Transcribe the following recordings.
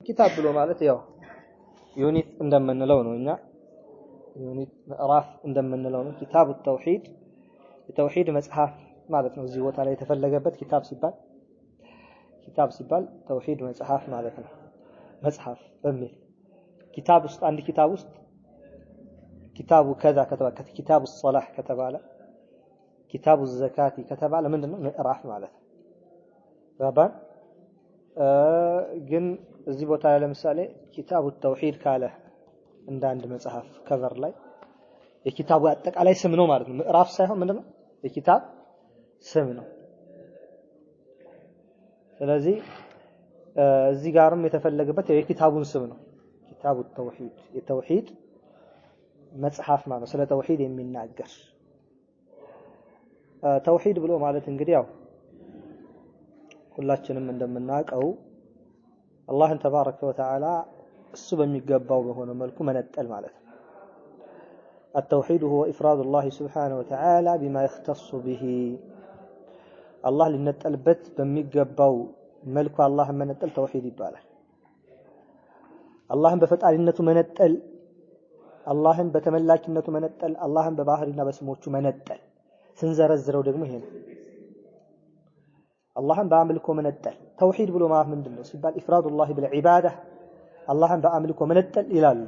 ኪታብ ብሎ ማለት ያው unit እንደምንለው ነው። እኛ unit ምዕራፍ እንደምንለው ነው። ኪታቡ ተውሂድ የተውሂድ መጽሐፍ ማለት ነው። እዚህ ቦታ ላይ የተፈለገበት ኪታብ ሲባል ተውሂድ መጽሐፍ ማለት ነው። መጽሐፍ በሚል ኪታብ ውስጥ፣ አንድ ኪታብ ውስጥ ኪታቡ ከዛ ከተባለ፣ ኪታቡ ሰላህ ከተባለ፣ ኪታቡ ዘካቲ ከተባለ ምንድነው? ምዕራፍ ማለት ነው። ገባን? ግን እዚህ ቦታ ላይ ለምሳሌ ኪታቡ ተውሂድ ካለ እንደ አንድ መጽሐፍ cover ላይ የኪታቡ አጠቃላይ ስም ነው ማለት ነው። ምዕራፍ ሳይሆን ምንድነው? የኪታብ ስም ነው። ስለዚህ እዚህ ጋርም የተፈለገበት የኪታቡን ስም ነው። ኪታቡ ተውሂድ የተውሂድ መጽሐፍ ማለት ነው። ስለ ተውሂድ የሚናገር። ተውሂድ ብሎ ማለት እንግዲህ ያው ሁላችንም እንደምናውቀው አላህን ተባረከ ወተዓላ እሱ በሚገባው በሆነ መልኩ መነጠል ማለት ነው። التوحيد هو إفراد الله سبحانه وتعالى بما يختص به። አላህ ሊነጠልበት በሚገባው መልኩ አላህን መነጠል ተውሂድ ይባላል። አላህን በፈጣሪነቱ መነጠል፣ አላህን በተመላኪነቱ መነጠል፣ አላህን በባህሪና በስሞቹ መነጠል። ስንዘረዝረው ደግሞ ይሄ ነው። አላህን በአምልኮ መነጠል። ተውሂድ ብሎ ማለት ምንድን ነው ሲባል إفراد الله بالعبادة፣ አላህን በአምልኮ መነጠል ይላሉ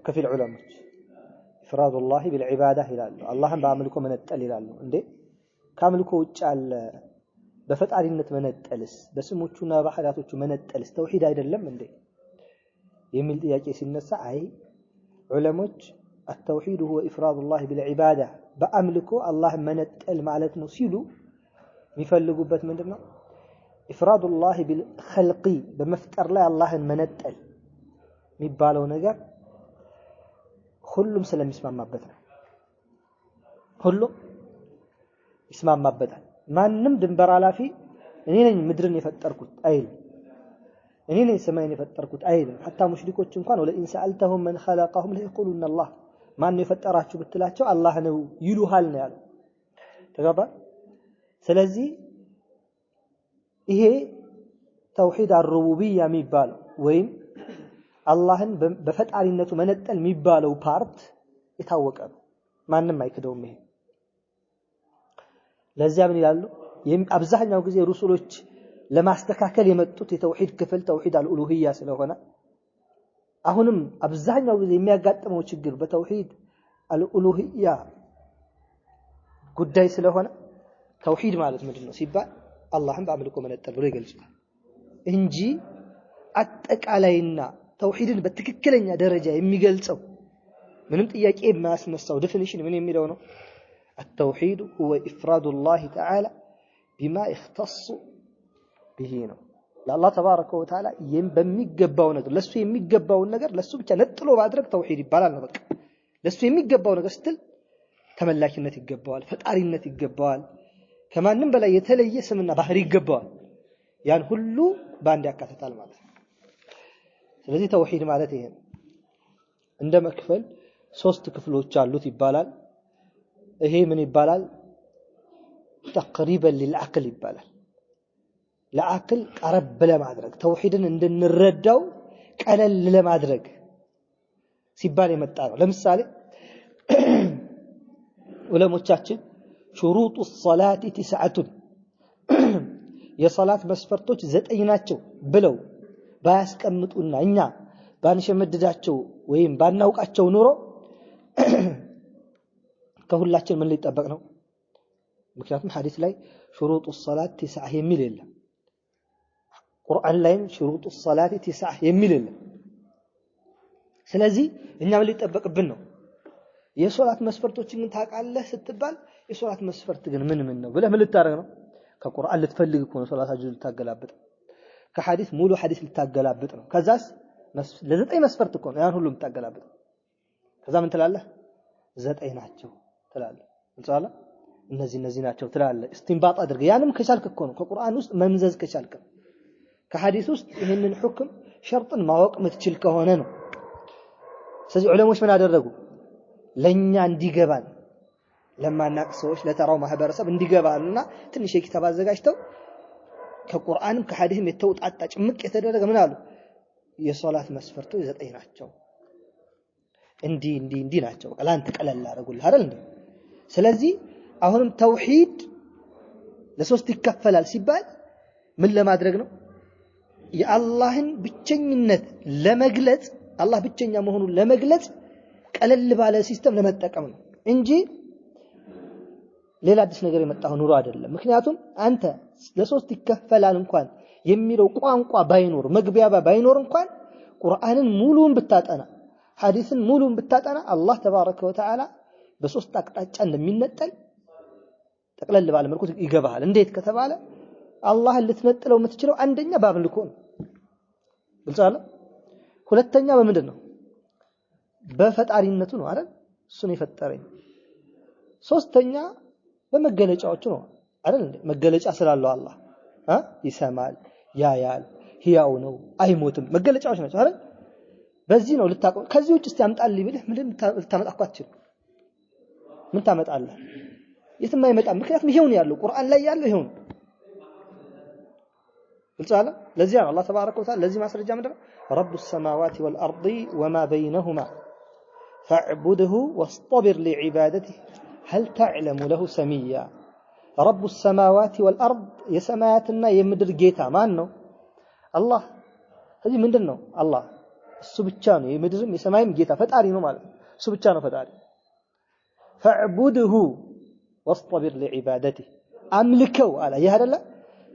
ከፊል ዑለሞች። إفراد الله بالعبادة ይላሉ። አላህን በአምልኮ መነጠል ይላሉ። እንዴ፣ ከአምልኮ ውጭ አለ በፈጣሪነት መነጠልስ፣ በስሞቹና በባህሪያቶቹ መነጠልስ ተውሂድ አይደለም እንዴ የሚል ጥያቄ ሲነሳ፣ አይ፣ ዑለሞች التوحيد هو إفراد الله بالعبادة፣ በአምልኮ አላህን መነጠል ማለት ነው ሲሉ የሚፈልጉበት ምንድን ነው? إفراد الله بالخلق፣ በመፍጠር ላይ አላህን መነጠል የሚባለው ነገር ሁሉም ስለሚስማማበት ነው። ሁሉም ይስማማበታል። ማንም ድንበር አላፊ እኔ ነኝ ምድርን የፈጠርኩት አይልም። እኔ ነኝ ሰማይን የፈጠርኩት አይልም። ሐታ ሙሽሪኮች እንኳን ولئن سألتهم من خلقهم ليقولن الله፣ ማን ነው የፈጠራችሁ ብትላቸው አላህ ነው ይሉሃል ነው ያለው። ተግባባ። ስለዚህ ይሄ ተውሂድ አልሩቡቢያ የሚባለው ወይም አላህን በፈጣሪነቱ መነጠል የሚባለው part የታወቀ ነው። ማንም አይክደውም። ይሄ ለዚያ ምን ይላሉ? አብዛኛው ጊዜ ሩሱሎች ለማስተካከል የመጡት የተውሂድ ክፍል ተውሂድ አልኡሉሂያ ስለሆነ፣ አሁንም አብዛኛው ጊዜ የሚያጋጥመው ችግር በተውሂድ አልኡሉሂያ ጉዳይ ስለሆነ ተውሂድ ማለት ምንድን ነው ሲባል አላህን በአምልኮ መነጠል ብሎ ይገልጹታል እንጂ አጠቃላይና ተውሂድን በትክክለኛ ደረጃ የሚገልጸው፣ ምንም ጥያቄ የማያስነሳው definition ምን የሚለው ነው? التوحيد هو إفراد الله تعالى بما يختص به ነው። ለአላህ ተባረከ ወተዓላ በሚገባው ነገር፣ ለሱ የሚገባውን ነገር ለሱ ብቻ ነጥሎ ማድረግ ተውሂድ ይባላል ነው። በቃ ለሱ የሚገባው ነገር ስትል ተመላኪነት ይገባዋል፣ ፈጣሪነት ይገባዋል፣ ከማንም በላይ የተለየ ስምና ባህሪ ይገባዋል። ያን ሁሉ በአንድ ያካትታል ማለት ነው። ስለዚህ ተውሂድ ማለት ይሄ ነው። እንደ መክፈል ሶስት ክፍሎች አሉት ይባላል። ይሄ ምን ይባላል? تقريبا للعقل ይባላል። ለዓቅል ቀረብ ለማድረግ፣ ተውሂድን እንድንረዳው ቀለል ለማድረግ ሲባል የመጣ ነው። ለምሳሌ ዑለሞቻችን شروط الصلاة تسعة፣ የሰላት መስፈርቶች 9 ናቸው ብለው ባያስቀምጡና እኛ ባንሸመድዳቸው ወይም ባናውቃቸው ኑሮ ከሁላችን ምን ሊጠበቅ ነው? ምክንያቱም ሐዲስ ላይ شروط الصلاة تسعة የሚል የለም። ቁርአን ላይም شروط الصلاة تسعة የሚል የለም። ስለዚህ እኛ ምን ሊጠበቅብን ነው? የሶላት መስፈርቶችን ግን ታውቃለህ ስትባል የሶላት መስፈርት ግን ምን ምን ነው ብለህ ምን ልታደርግ ነው? ከቁርአን ልትፈልግ እኮ ነው። 30 ጁዝ ልታገላብጥ፣ ከሐዲስ ሙሉ ሐዲስ ልታገላብጥ ነው። ከዛስ ለ9 መስፈርት እኮ ነው ያን ሁሉ የምታገላብጥ። ከዛ ምን ትላለህ? 9 ናቸው ትላለህ። ግልጽ? እነዚህ እነዚህ ናቸው ትላለህ። እስቲንባጥ አድርገህ፣ ያንም ከቻልክ እኮ ነው፣ ከቁርአን ውስጥ መምዘዝ ከቻልክ፣ ከሐዲስ ውስጥ ይህንን ሁክም ሸርጥን ማወቅ የምትችል ከሆነ ነው። ስለዚህ ዑለሞች ምን አደረጉ? ለኛ እንዲገባን፣ ለማናቅ ሰዎች፣ ለተራው ማህበረሰብ እንዲገባንና ትንሽ የኪታብ አዘጋጅተው ከቁርአንም ከሐዲስም የተውጣጣ ጭምቅ የተደረገ ምን አሉ? የሶላት መስፈርቶች 9 ናቸው፣ እንዲህ እንዲህ እንዲህ ናቸው። በቃ ላንተ ቀለል አደረጉልህ አይደል እንዴ? ስለዚህ አሁንም ተውሂድ ለሶስት ይከፈላል ሲባል ምን ለማድረግ ነው? የአላህን ብቸኝነት ለመግለጽ፣ አላህ ብቸኛ መሆኑን ለመግለጽ ቀለል ባለ system ለመጠቀም ነው እንጂ ሌላ አዲስ ነገር የመጣው ኑሮ አይደለም። ምክንያቱም አንተ ለሶስት ይከፈላል እንኳን የሚለው ቋንቋ ባይኖር፣ መግቢያ ባይኖር እንኳን ቁርአንን ሙሉን ብታጠና፣ ሐዲስን ሙሉን ብታጠና አላህ تبارك وتعالى በሶስት አቅጣጫ እንደሚነጠል ጠቅለል ባለ መልኩ ይገባሃል። እንዴት ከተባለ አላህን ልትነጥለው የምትችለው አንደኛ በአምልኮ ነው። ግልጽ አለ። ሁለተኛ በምንድን ነው? በፈጣሪነቱ ነው አይደል? እሱን የፈጠረኝ። ሶስተኛ በመገለጫዎቹ ነው አይደል? መገለጫ ስላለው አላህ ይሰማል፣ ያያል፣ ህያው ነው፣ አይሞትም። መገለጫዎች ናቸው አይደል? በዚህ ነው ልታቆም። ከዚህ ውጭ እስቲ አምጣልኝ ብልህ ምንም ልታመጣ እኮ አትችልም። ምን ታመጣለህ? የትም አይመጣም። ምክንያቱም ይሄው ነው ያለው፣ ቁርአን ላይ ያለው ይሄው ነው። ግልጽ አለ። ለዚህ ነው አላህ تبارك وتعالى ለዚህ ማስረጃ ምንድነው? رب السماوات والأرض وما بينهما فاعبده واصطبر لعبادته هل تعلم له سميا። رب السماوات والأرض የሰማያትና የምድር ጌታ ማን ነው? አላህ። ስለዚህ ምንድን ነው አላህ? እሱ ብቻ ነው የምድርም የሰማይም ጌታ ፈጣሪ ነው ማለት ነው። እሱ ብቻ ነው ፈጣሪ። فاعبده واصطبر لعبادته አምልከው አለ። ይህ አይደለ?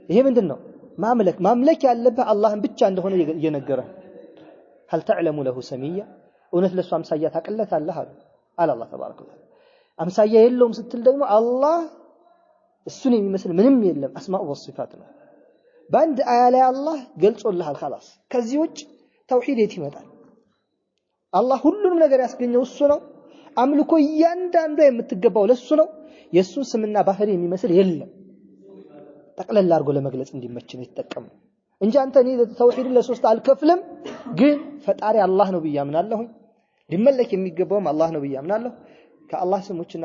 ይሄ ምንድን ነው? ማምለክ ማምለክ ያለብህ አላህን ብቻ እንደሆነ እየነገረህ። هل تعلم له سميا እውነት ለእሱ አምሳያ ታቅለታለህ አለ አለ አላህ تبارك وتعالى። አምሳያ የለውም ስትል ደግሞ አላህ እሱን የሚመስል ምንም የለም። أسماء وصفات ነው። በአንድ አያ ላይ አላህ ገልጾልሃል። خلاص ከዚህ ውጭ ተውሂድ የት ይመጣል? አላህ ሁሉንም ነገር ያስገኘው እሱ ነው። አምልኮ እያንዳንዷ የምትገባው ለሱ ነው። የእሱን ስምና ባህሪ የሚመስል የለም። ጠቅለል አድርጎ ለመግለጽ እንዲመች ነው የተጠቀመው እንጂ አንተ እኔ ተውሂድን ለሶስት አልከፍልም፣ ግን ፈጣሪ አላህ ነው ብዬ አምናለሁ፣ ሊመለክ የሚገባውም አላህ ነው ብዬ አምናለሁ፣ ከአላህ ስሞችና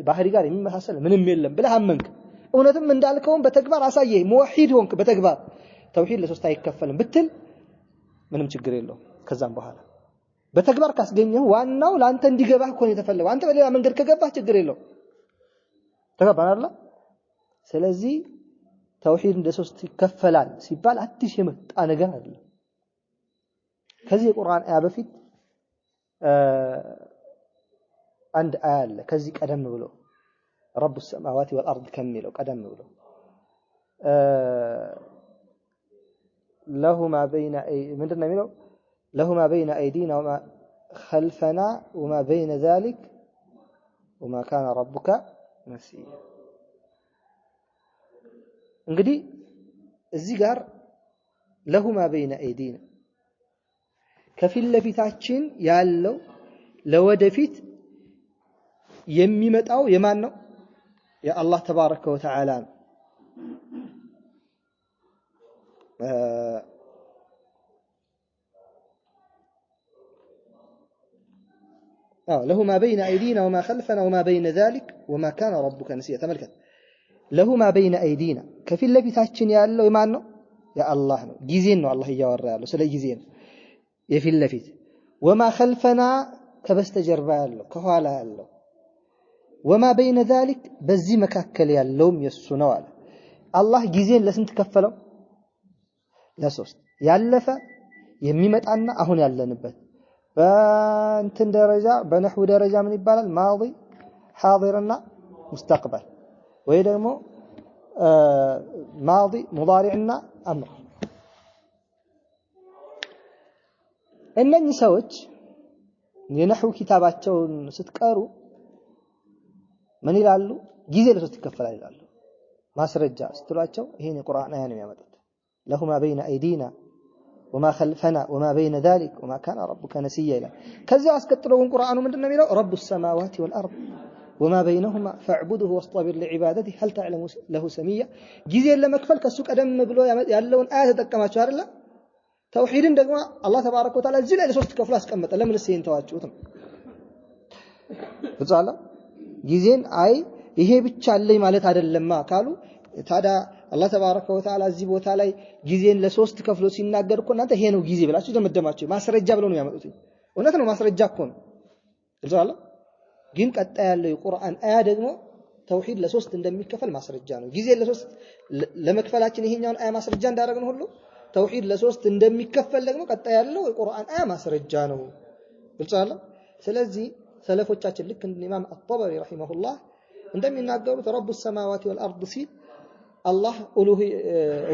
ባህሪ ጋር የሚመሳሰል ምንም የለም ብለህ አመንክ። እውነትም እንዳልከውም በተግባር አሳየህ፣ ሙወሂድ ሆንክ በተግባር። ተውሂድ ለሶስት አይከፈልም ብትል ምንም ችግር የለውም። ከዛም በኋላ በተግባር ካስገኘህ ዋናው ለአንተ እንዲገባህ እኮ ነው የተፈለገው። አንተ በሌላ መንገድ ከገባህ ችግር የለውም። ተገባን አይደል? ስለዚህ ተውሂድ እንደ ሶስት ይከፈላል ሲባል አዲስ የመጣ ነገር አይደለም። ከዚህ የቁርአን አያ በፊት አንድ አያ አለ። ከዚህ ቀደም ብሎ ረቡ ሰማዋት ወልአርድ ከሚለው ቀደም ብሎ ለሁ ማ በይነ ምንድን ነው የሚለው? ለሁ ማ በይነ አይዲና ወማ ኸልፈና ወማ በይነ ዛሊክ ወማ ካነ ረቡከ ነሲያ። እንግዲህ እዚህ ጋር ለሁ ማ በይነ አይዲና ከፊት ለፊታችን ያለው ለወደፊት የሚመጣው የማን ነው? የአላህ ተባረከ ወተዓላ ነው። ለሁ ማ በይነ አይዲና ወማ ኸልፈና ወማ በይነ ዛሊክ ወማ ካነ ረቡከ ነሲያ። ተመልከት፣ ለሁ ማ በይነ አይዲና ከፊት ለፊታችን ያለው የማን ነው? የአላህ ነው። ጊዜን ነው አላህ እያወራ ያለው፣ ስለ ጊዜ ነው። የፊት ለፊት ወማ ኸልፈና ከበስተጀርባ ያለው ከኋላ ያለው፣ ወማ በይነ ዛሊክ በዚህ መካከል ያለውም የሱ ነው አለ። አላህ ጊዜን ለስንት ከፈለው? ለሶስት። ያለፈ፣ የሚመጣና አሁን ያለንበት። በእንትን ደረጃ በነህው ደረጃ ምን ይባላል? ማዲ፣ ሓዲርና ሙስተቅበል ወይ ደግሞ ማዲ፣ ሙዳሪዕና አምር። እነኚህ ሰዎች የነህው ኪታባቸውን ስትቀሩ ምን ይላሉ? ጊዜ ለሶስት ይከፈላል ይላሉ። ማስረጃ ስትሏቸው ይሄን የቁርአን አያ ነው የሚያመጡት። ለሁ ማ በይነ አይዲና ወማ ኸልፈና ወማ በይነ ዛሊክ ወማ ካነ ረቡከ ነሲያ ይላል። ከዚያው አስቀጥሎ ግን ቁርአኑ ምንድን ነው የሚለው? ረቡ ሰማዋቲ ወልአርድ ወማ በይነሁማ ፈዕቡድሁ ወስጠቢር ሊዒባደቲህ ሀል ተዕለሙ ለሁ ሰሚያ። ጊዜን ለመክፈል ከሱ ቀደም ብሎ ያለውን አያ ተጠቀማችሁ አይደለ? ተውሂድን ደግሞ አላህ ተባረከ ወተዓላ እዚህ ላይ ለሶስት ከፍሎ አስቀመጠ። ለምንስ ይሄን ተዋችሁት ነው? ግልጽ አለ። ጊዜን አይ ይሄ ብቻ አለኝ ማለት አይደለማ ካሉ ታዲያ አላህ ተባረከ ወተዓላ እዚህ ቦታ ላይ ጊዜን ለሶስት ከፍሎ ሲናገር እኮ እናንተ ይሄ ነው ጊዜ ብላችሁ ደመደማችሁ። ማስረጃ ብለው ነው ያመጡት። እውነት ነው፣ ማስረጃ እኮ ነው። ግልጽ አይደል? ግን ቀጣይ ያለው የቁርአን አያ ደግሞ ተውሂድ ለሶስት እንደሚከፈል ማስረጃ ነው። ጊዜ ለሶስት ለመክፈላችን ይሄኛውን አያ ማስረጃ እንዳደረግን ሁሉ ተውሂድ ለሶስት እንደሚከፈል ደግሞ ቀጣይ ያለው የቁርአን አያ ማስረጃ ነው። ግልጽ አይደል? ስለዚህ ሰለፎቻችን ልክ እንደ ኢማም አጥ-ጠበሪ رحمه الله እንደሚናገሩት رب السماوات والأرض ሲል አላህ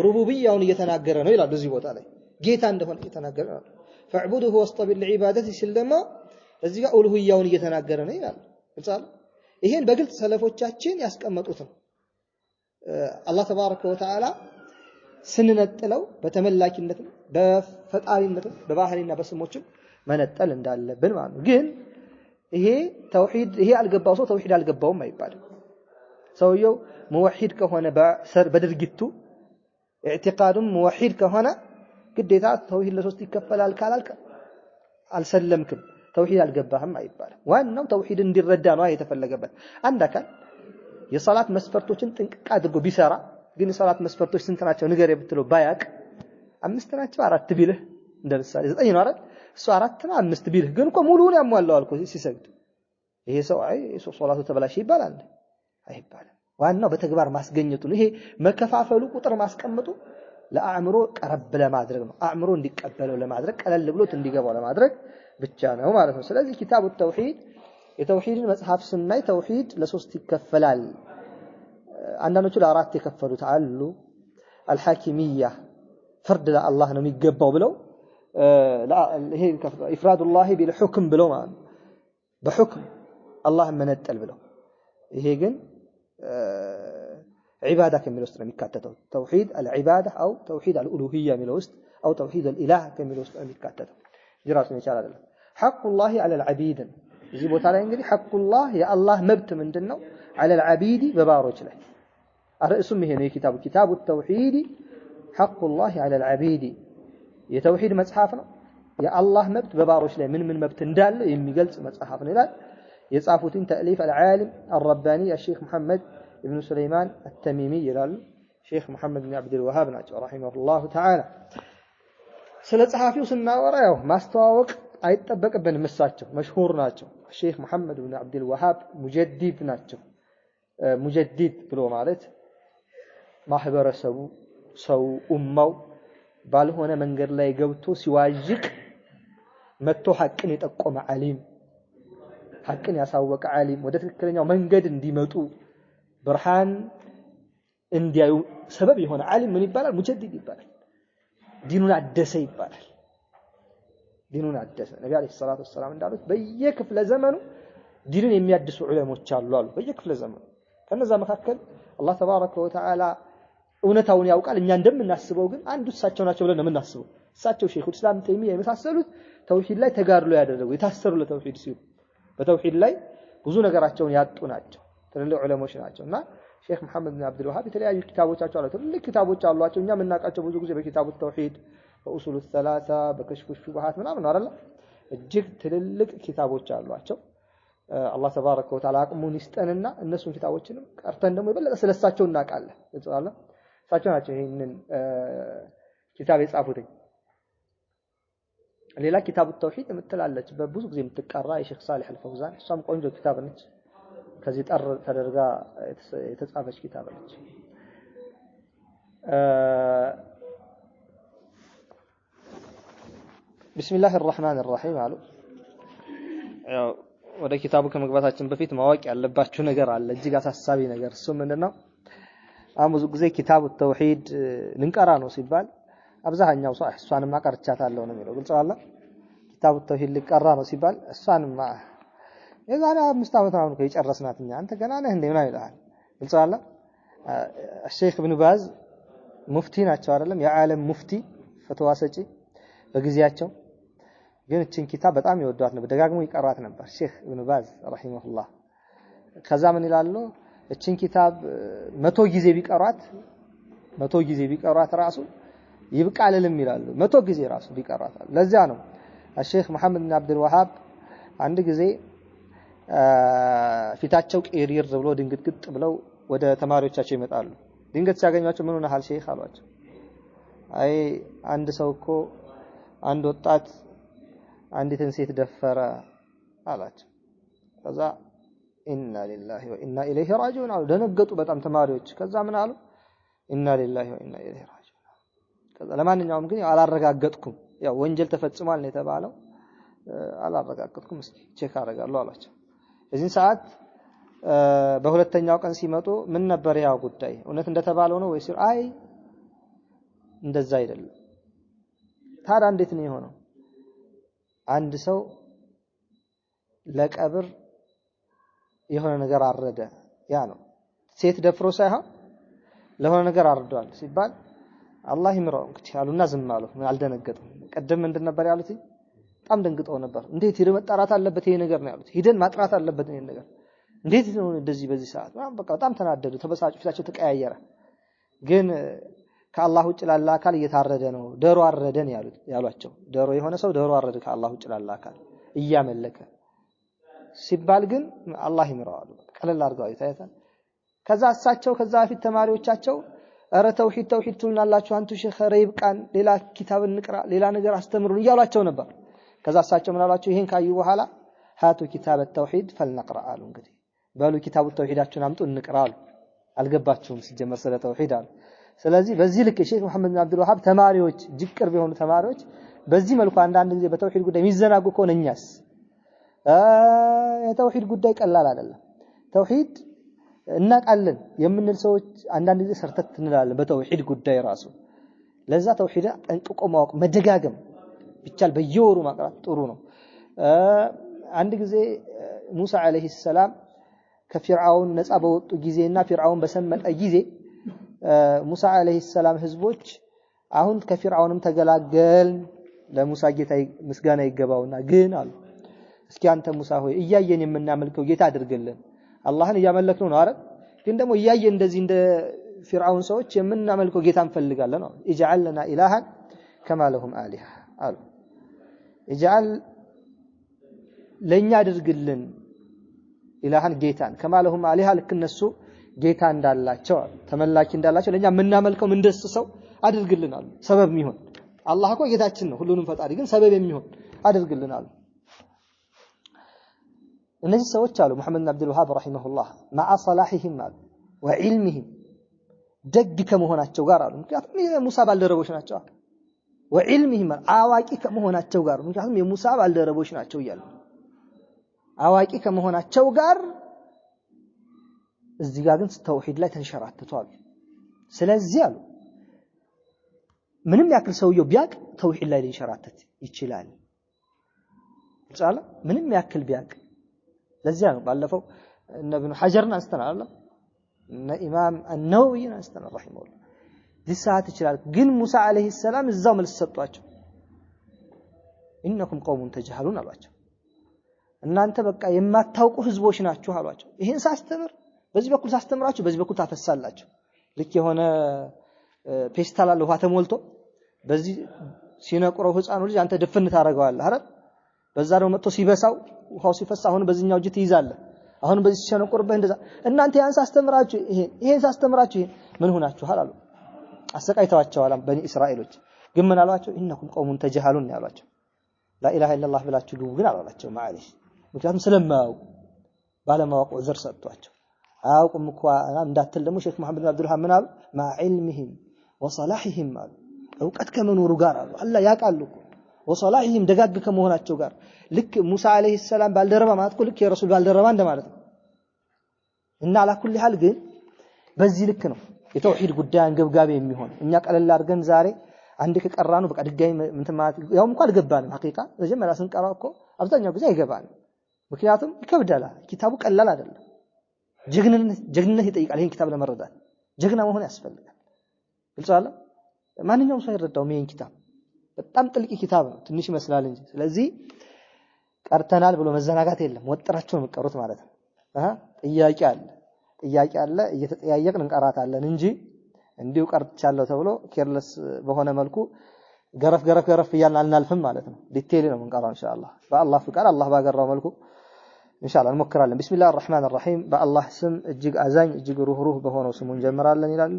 ሩቡብያውን እየተናገረ ነው ይላሉ። እዚህ ቦታ ላይ ጌታ እንደሆነ እየተናገረ ነው። فاعبده واصطبر لعبادته ሲል ደግሞ እዚህ ጋር ኡሉሂያውን እየተናገረ ነው ይላሉ። ግልጽ አይደል? ይሄን በግልጽ ሰለፎቻችን ያስቀመጡት ነው። አላህ ተባረከ ወተዓላ ስንነጥለው በተመላኪነትም በፈጣሪነትም በባህሪና በስሞችም መነጠል እንዳለብን ማለት ነው። ግን ይሄ ተውሂድ ይሄ አልገባው ሰው ተውሂድ አልገባውም አይባልም። ሰውየው ሙወሂድ ከሆነ በድርጊቱ ኢዕቲቃዱም ሙወሂድ ከሆነ ግዴታ ተውሂድ ለሶስት ይከፈላል ካላልክ አልሰለምክም፣ ተውሂድ አልገባህም አይባልም። ዋናው ተውሂድ እንዲረዳ ነው የተፈለገበት። አንድ አካል የሰላት መስፈርቶችን ጥንቅቅ አድርጎ ቢሰራ ግን የሰላት መስፈርቶች ስንት ናቸው ንገር ብትለው ባያቅ አምስት ናቸው አራት ቢልህ እንደ ምሳሌ 9 ነው አይደል? እሱ አራት ነው አምስት ቢልህ ግን እኮ ሙሉውን ያሟላዋል እኮ ሲሰግድ። ይሄ ሰው አይ ሶላቱ ተበላሸ ይባላል አይባልም። ዋናው በተግባር ማስገኘቱ ነው። ይሄ መከፋፈሉ ቁጥር ማስቀመጡ ለአእምሮ ቀረብ ለማድረግ ነው። አእምሮ እንዲቀበለው ለማድረግ ቀለል ብሎት እንዲገባው ለማድረግ ብቻ ነው ማለት ነው። ስለዚህ ኪታቡ ተውሂድ የተውሂድን መጽሐፍ ስናይ ተውሂድ ለሶስት ይከፈላል። አንዳንዶቹ ለአራት የከፈሉት አሉ። አልሐኪሚያ ፍርድ ለአላህ ነው የሚገባው ብለው ይሄ ኢፍራዱላሂ ቢልሁክም ብለው ማለት ነው። በሁክም አላህን መነጠል ብለው ይሄ ግን ዒባዳ ከሚለው ውስጥ ነው የሚካተተው። ተውሂድ አልዒባዳ አው ተውሂድ አልኡሉሂያ የሚለው ውስጥ አው ተውሂድ አልኢላህ ከሚለው ውስጥ ነው የሚካተተው እንጂ ራሱን የቻለ አይደለም። ሐቁላሂ ዐለል ዐቢድ እዚህ ቦታ ላይ እንግዲህ ሐቁላህ የአላህ መብት ምንድነው? ዐለል ዐቢድ በባሮች ላይ ርዕሱም ይሄ ነው የኪታቡ ኪታቡ ተውሂድ ሐቁላሂ ዐለል ዐቢድ የተውሂድ መጽሐፍ ነው። የአላህ መብት በባሮች ላይ ምን ምን መብት እንዳለ የሚገልጽ መጽሐፍ ነው ይላል። የጻፉትን ተእሊፍ አልዓሊም አልረባኒ አልሼክ መሐመድ ኢብኑ ሱለይማን አተሚሚ ይላሉ። ሼክ መሐመድ ብን አብዱል ወሃብ ናቸው ረሂመሁላሁ ተዓላ። ስለ ጸሐፊው ስናወራ ያው ማስተዋወቅ አይጠበቅብንም። እሳቸው መሽሁር ናቸው። ሼክ መሐመድ ብን አብዱል ወሃብ ሙጀዲድ ናቸው። ሙጀዲድ ብሎ ማለት ማህበረሰቡ ሰው ኡማው ባልሆነ መንገድ ላይ ገብቶ ሲዋዥቅ መጥቶ ሐቅን የጠቆመ ዓሊም፣ ሐቅን ያሳወቀ ዓሊም፣ ወደ ትክክለኛው መንገድ እንዲመጡ ብርሃን እንዲያዩ ሰበብ የሆነ ዓሊም ምን ይባላል? ሙጀዲድ ይባላል። ዲኑን አደሰ ይባላል። ዲኑን አደሰ። ነቢ عليه الصلاة والسلام እንዳሉት በየክፍለ ዘመኑ ዲንን የሚያድሱ ዑለሞች አሉ አሉ። በየክፍለ ዘመኑ ከነዛ መካከል አላህ تبارك وتعالى እውነታውን ያውቃል። እኛ እንደምናስበው ግን አንዱ እሳቸው ናቸው ብለን ነው የምናስበው። እሳቸው ሼኹል ኢስላም ተይሚያ የመሳሰሉት ተውሂድ ላይ ተጋድሎ ያደረጉ የታሰሩ ለተውሂድ ሲሉ በተውሂድ ላይ ብዙ ነገራቸውን ያጡ ናቸው። ትልልቅ ዑለሞች ናቸው። እና ሼክ መሐመድ ብን አብዱል ወሃብ የተለያዩ ኪታቦቻቸው አሉ። ትልልቅ ኪታቦች አሏቸው። እኛ የምናውቃቸው ብዙ ጊዜ በኪታቡ ተውሂድ፣ በኡሱሉ ሰላሳ፣ በከሽፉ ሹቡሃት ምናምን ነው አይደል? እጅግ ትልልቅ ኪታቦች አሏቸው። አላህ ተባረከ ወተዓላ አቅሙን ይስጠንና እነሱን ኪታቦችንም ቀርተን ደግሞ የበለጠ ስለሳቸው እናውቃለን። እሳቸው ናቸው ይሄንን ኪታብ የጻፉት። ሌላ ኪታቡ ተውሂድ የምትላለች በብዙ ጊዜ የምትቀራ የሼክ ሳሊህ አልፈውዛን፣ እሷም ቆንጆ ኪታብ ነች። ከዚህ ጠር ተደርጋ የተጻፈች ኪታብ ነች። ቢስሚላህ الرحمن الرحيم አሉ። ያው ወደ ኪታቡ ከመግባታችን በፊት ማወቅ ያለባችሁ ነገር አለ፣ እጅግ አሳሳቢ ነገር። እሱ ምንድነው? አሁን ብዙ ጊዜ ኪታቡ ተውሂድ ልንቀራ ነው ሲባል አብዛኛው ሰው እሷንማ ቀርቻታለሁ ነው የሚለው። ግልጽ አይደል? ኪታቡ ተውሂድ ልቀራ ነው ሲባል እሷንማ የዛሬ 5 ዓመት ምናምን እኮ የጨረስናት እኛ፣ አንተ ገና ነህ እንዴ ምናምን ይልሃል። ግልጽ አይደል? ሼክ ኢብኑ ባዝ ሙፍቲ ናቸው አይደለም? የዓለም ሙፍቲ ፈትዋ ሰጪ በጊዜያቸው። ግን እችን ኪታብ በጣም ይወዷት ነበር፣ ደጋግሞ ይቀሯት ነበር ሼክ ኢብኑ ባዝ رحمه الله። ከዛ ምን ይላሉ? እችን ኪታብ 100 ጊዜ ቢቀሯት 100 ጊዜ ቢቀሯት ራሱ ይብቃልልም ይላሉ። 100 ጊዜ ራሱ ቢቀሯት። ለዚያ ነው ሼክ መሐመድ ብን አብዱል ወሃብ አንድ ጊዜ ፊታቸው ቅሪር ብሎ ድንግጥግጥ ብለው ወደ ተማሪዎቻቸው ይመጣሉ። ድንገት ሲያገኟቸው ምን ሆነሃል ሼክ አሏቸው። አይ አንድ ሰው እኮ አንድ ወጣት አንዲትን ሴት ደፈረ አላቸው። ከዛ إنا لله وإنا إليه راجعون አሉ። ደነገጡ በጣም ተማሪዎች። ከዛ ምን አሉ? إنا لله وإنا إليه راجعون። ከዛ ለማንኛውም ግን ያው አላረጋገጥኩም፣ ያው ወንጀል ተፈጽሟል ነው የተባለው፣ አላረጋገጥኩም፣ እስኪ check አደርጋለሁ አሏቸው። በዚህን ሰዓት በሁለተኛው ቀን ሲመጡ ምን ነበር ያው ጉዳይ እውነት እንደተባለው ነው ወይስ? አይ እንደዛ አይደለም። ታዲያ እንዴት ነው የሆነው? አንድ ሰው ለቀብር የሆነ ነገር አረደ። ያ ነው ሴት ደፍሮ ሳይሆን ለሆነ ነገር አርዷል ሲባል አላህ ይምራው እንግዲህ አሉና ዝም አሉ። አልደነገጡም። ቀደም ምንድን ነበር ያሉት? በጣም ደንግጠው ነበር። እንዴት ሄዶ መጣራት አለበት ይሄ ነገር ነው ያሉት። ሂደን ማጥራት አለበት ይሄ ነገር እንዴት ነው እንደዚህ በዚህ ሰዓት? በቃ በጣም ተናደዱ፣ ተበሳጩ፣ ፊታቸው ተቀያየረ። ግን ከአላህ ውጭ ላለ አካል እየታረደ ነው፣ ዶሮ አረደን ያሉት ያሏቸው። ዶሮ የሆነ ሰው ዶሮ አረደ ከአላህ ውጭ ላለ አካል እያመለከ ሲባል ግን አላህ ይምራው አሉ። ቀለል አድርገው አይታያታል። ከዛ እሳቸው ከዛ በፊት ተማሪዎቻቸው ኧረ ተውሂድ ተውሂድ ትሉናላችሁ አንቱ ሼኽ፣ ኧረ ይብቃን፣ ሌላ ኪታብ እንቅራ፣ ሌላ ነገር አስተምሩን እያሏቸው ነበር። ከዛ እሳቸው ምን አሏቸው? ይሄን ካዩ በኋላ هاتوا كتاب التوحيد فلنقرأ አሉ። እንግዲህ በሉ ኪታቡ ተውሂዳችሁን አምጡ እንቅራ አሉ። አልገባችሁም ሲጀመር ስለ ተውሂድ አሉ። ስለዚህ በዚህ ልክ የሼክ መሐመድ ብን አብዱል ወሃብ ተማሪዎች እጅግ ቅርብ የሆኑ ተማሪዎች በዚህ መልኩ አንዳንድ ጊዜ በተውሂድ ጉዳይ የሚዘናጉ ከሆነ እኛስ የተውሂድ ጉዳይ ቀላል አይደለም። ተውሂድ እናውቃለን የምንል ሰዎች አንዳንድ ጊዜ ሰርተት እንላለን በተውሂድ ጉዳይ ራሱ። ለዛ ተውሂድ ጠንቅቆ ማወቅ መደጋገም ቢቻል በየወሩ ማቅራት ጥሩ ነው። አንድ ጊዜ ሙሳ عليه السلام ከፊርዓውን ነፃ በወጡ ጊዜና ፊርዓውን በሰመጠ ጊዜ ሙሳ عليه السلام ህዝቦች አሁን ከፊርዓውንም ተገላገልን ለሙሳ ጌታ ምስጋና ይገባውና ግን አሉ እስኪ አንተ ሙሳ ሆይ እያየን የምናመልከው ጌታ አድርግልን። አላህን እያመለክነው ነው አይደል? ግን ደግሞ እያየን እንደዚህ እንደ ፊርዓውን ሰዎች የምናመልከው ጌታ እንፈልጋለን አሉ። اجعل لنا إلها كما لهم آلهة አሉ። اجعل ለኛ አድርግልን إلها ጌታን كما لهم آلهة ልክ እነሱ ጌታ እንዳላቸው አሉ፣ ተመላኪ እንዳላቸው ለኛ የምናመልከው ምንደስሰው አድርግልን አሉ። ሰበብ የሚሆን አላህ እኮ ጌታችን ነው ሁሉንም ፈጣሪ፣ ግን ሰበብ የሚሆን አድርግልን አሉ። እነዚህ ሰዎች አሉ ሙሐመድ ብን አብዱል ወሃብ رحمه الله مع صلاحهم አሉ وعلمهم ደግ ከመሆናቸው ጋር አሉ። ምክንያቱም የሙሳ ባልደረቦች ናቸው። وعلمهم አዋቂ ከመሆናቸው ጋር ምክንያቱም የሙሳ ባልደረቦች ናቸው እያሉ አዋቂ ከመሆናቸው ጋር እዚህ ጋር ግን ተውሂድ ላይ ተንሸራተቱ አሉ። ስለዚህ አሉ ምንም ያክል ሰውየው ቢያቅ ተውሂድ ላይ ሊንሸራተት ይችላል። ምንም ያክል ቢያቅ። ለዚያ ነው ባለፈው እነ ኢብኑ ሐጀርን አንስተናል አይደል? እነ ኢማም አን-ነወዊን አንስተናል رحمه الله። ሊሳት ይችላል። ግን ሙሳ عليه السلام እዛው መልስ ሰጧቸው። إنكم قوم تجهلون አሏቸው። እናንተ በቃ የማታውቁ ህዝቦች ናችሁ አሏቸው። ይሄን ሳስተምር በዚህ በኩል ሳስተምራችሁ በዚህ በኩል ታፈሳላችሁ። ልክ የሆነ ፔስታል አለ ውሃ ተሞልቶ በዚህ ሲነቁረው ህፃኑ ልጅ አንተ ድፍን ታደርገዋለህ አይደል? በዛ ደግሞ መጥቶ ሲበሳው ውሃው ሲፈሳ አሁን በዚህኛው እጅ ትይዛለህ። አሁን በዚህ ሲሸነቁርብህ እንደዛ እናንተ ያን ሳስተምራችሁ ይሄን ይሄን ሳስተምራችሁ ይሄን ምን ሆናችኋል አሉ። አሰቃይተዋቸዋል በኒ እስራኤሎች። ግን ምን አሏቸው? إنكم قوم تجهلون ያሏቸው። لا إله إلا الله ብላችሁ ግቡ ግን አላላቸው። معليش ምክንያቱም ስለማያውቁ ባለማወቅ ዑዝር ሰጥቷቸው አያውቁም እኮ እንዳትል ደግሞ ሼክ መሐመድ ብን አብዱል ወሃብ ምን አሉ? مع علمهم وصلاحهم አሉ። እውቀት ከመኖሩ ጋር አሉ አላህ ያውቃሉ እኮ وصلاحهم ደጋግ ከመሆናቸው ጋር ልክ ሙሳ عليه السلام ባልደረባ ማለት እኮ ልክ የረሱል ባልደረባ እንደማለት ነው። እና على كل حال ግን በዚህ ልክ ነው የተውሂድ ጉዳይ አንገብጋቢ የሚሆን። እኛ ቀለል አድርገን ዛሬ አንድ ከቀራ ነው በቃ ድጋሚ እንትን ማለት ያውም እንኳን አልገባንም። حقيقة መጀመሪያ ስንቀራው እኮ አብዛኛው ጊዜ አይገባንም። ምክንያቱም ይከብዳል። ኪታቡ ቀላል አይደለም። ጀግንነት ይጠይቃል። ይሄን ኪታብ ለመረዳት ጀግና መሆን ያስፈልጋል። ግልጽ አለ። ማንኛውም ሰው አይረዳውም ይሄን ኪታብ። በጣም ጥልቅ ኪታብ ነው፣ ትንሽ ይመስላል እንጂ። ስለዚህ ቀርተናል ብሎ መዘናጋት የለም። ወጥራችሁ ነው የምትቀሩት ማለት ነው። ጥያቄ አለ፣ ጥያቄ አለ፣ እየተጠያየቅን እንቀራታለን እንጂ እንዲሁ ቀርቻለሁ ተብሎ careless በሆነ መልኩ ገረፍ ገረፍ ገረፍ እያልን አልናልፍም ማለት ነው። detail ነው የምንቀራው ኢንሻአላህ፣ በአላህ ፍቃድ፣ አላህ ባገራው መልኩ ኢንሻአላህ እንሞክራለን። بسم الله الرحمن الرحيم በአላህ ስም እጅግ አዛኝ እጅግ ሩህሩህ በሆነው ስሙ እንጀምራለን ይላሉ።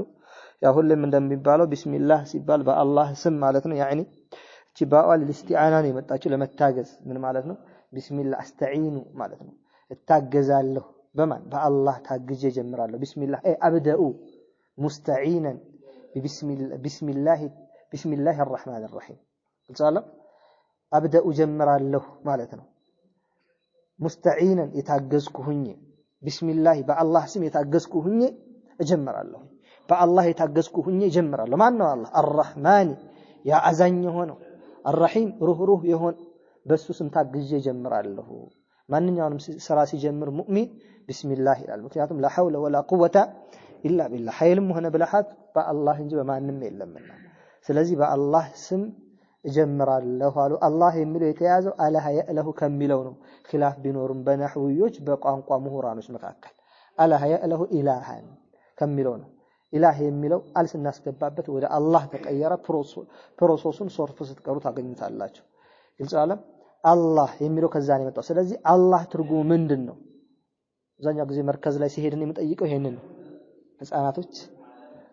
ያው ሁሌም እንደሚባለው ቢስሚላህ ሲባል በአላህ ስም ማለት ነው። ያኒ እቺ ባዋ للاستعانة ነው የመጣችው ለመታገዝ። ምን ማለት ነው? ቢስሚላህ አስተዒኑ ማለት ነው። እታገዛለሁ በማን? በአላህ ታግዤ እጀምራለሁ። ቢስሚላህ አይ አብደኡ ሙስተዒነን ቢስሚላህ ቢስሚላህ አርረሕማን አርረሒም። ግልጽ አለ። አብደኡ ጀምራለሁ ማለት ነው። ሙስተዒነን የታገዝኩ ሁኜ፣ ቢስሚላህ በአላህ ስም የታገዝኩ ሁኜ እጀምራለሁ። በአላህ የታገዝኩ ሁኜ እጀምራለሁ። ማን ነው አላህ? አርረሕማን ያ አዛኝ የሆነው፣ አርረሒም ሩህሩህ የሆነ፣ በሱ ስም ታግዤ እጀምራለሁ። ማንኛውንም ስራ ሲጀምር ሙእሚን ቢስሚላህ ይላል። ምክንያቱም لا حول ولا قوة إلا بالله፣ ኃይልም ሆነ ብልሃት በአላህ እንጂ በማንም የለምና። ስለዚህ በአላህ ስም እጀምራለሁ አሉ። አላህ የሚለው የተያዘው أله يأله ከሚለው ነው። ኺላፍ ቢኖርም በነሕውዮች በቋንቋ ምሁራኖች መካከል أله يأله إلها ከሚለው ነው። ኢላህ የሚለው አል ስናስገባበት ወደ አላህ ተቀየረ። Process ኡን ሶርፍ ስትቀሩ ታገኙታላችሁ። ግልጽ አለም። አላህ የሚለው ከዛ ነው የመጣው። ስለዚህ አላህ ትርጉሙ ምንድን ነው? አብዛኛው ጊዜ መርከዝ ላይ ሲሄድ የምጠይቀው ይሄንን ነው። ህፃናቶች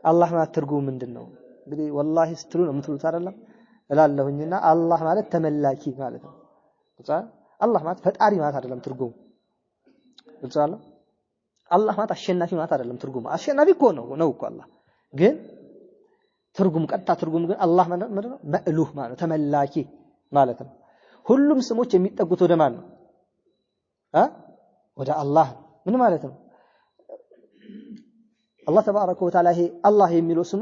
አላህ ማለት ትርጉሙ ምንድን ነው? እንግዲህ ወላሂ ስትሉ ነው የምትሉት አይደለም እላለሁኝና አላህ ማለት ተመላኪ ማለት ነው። ግልጽ አላህ ማለት ፈጣሪ ማለት አይደለም ትርጉሙ። ግልጽ አለ። አላህ ማለት አሸናፊ ማለት አይደለም ትርጉሙ። አሸናፊ እኮ ነው እኮ አላህ፣ ግን ትርጉም ቀጥታ ትርጉም ግን አላህ ማለት ምንድን ነው? መእሉህ ማለት ነው፣ ተመላኪ ማለት ነው። ሁሉም ስሞች የሚጠጉት ወደ ማን ነው? ወደ አላህ። ምን ማለት ነው? አላህ ተባረከ ወተዓላ ይሄ አላህ የሚለው ስሙ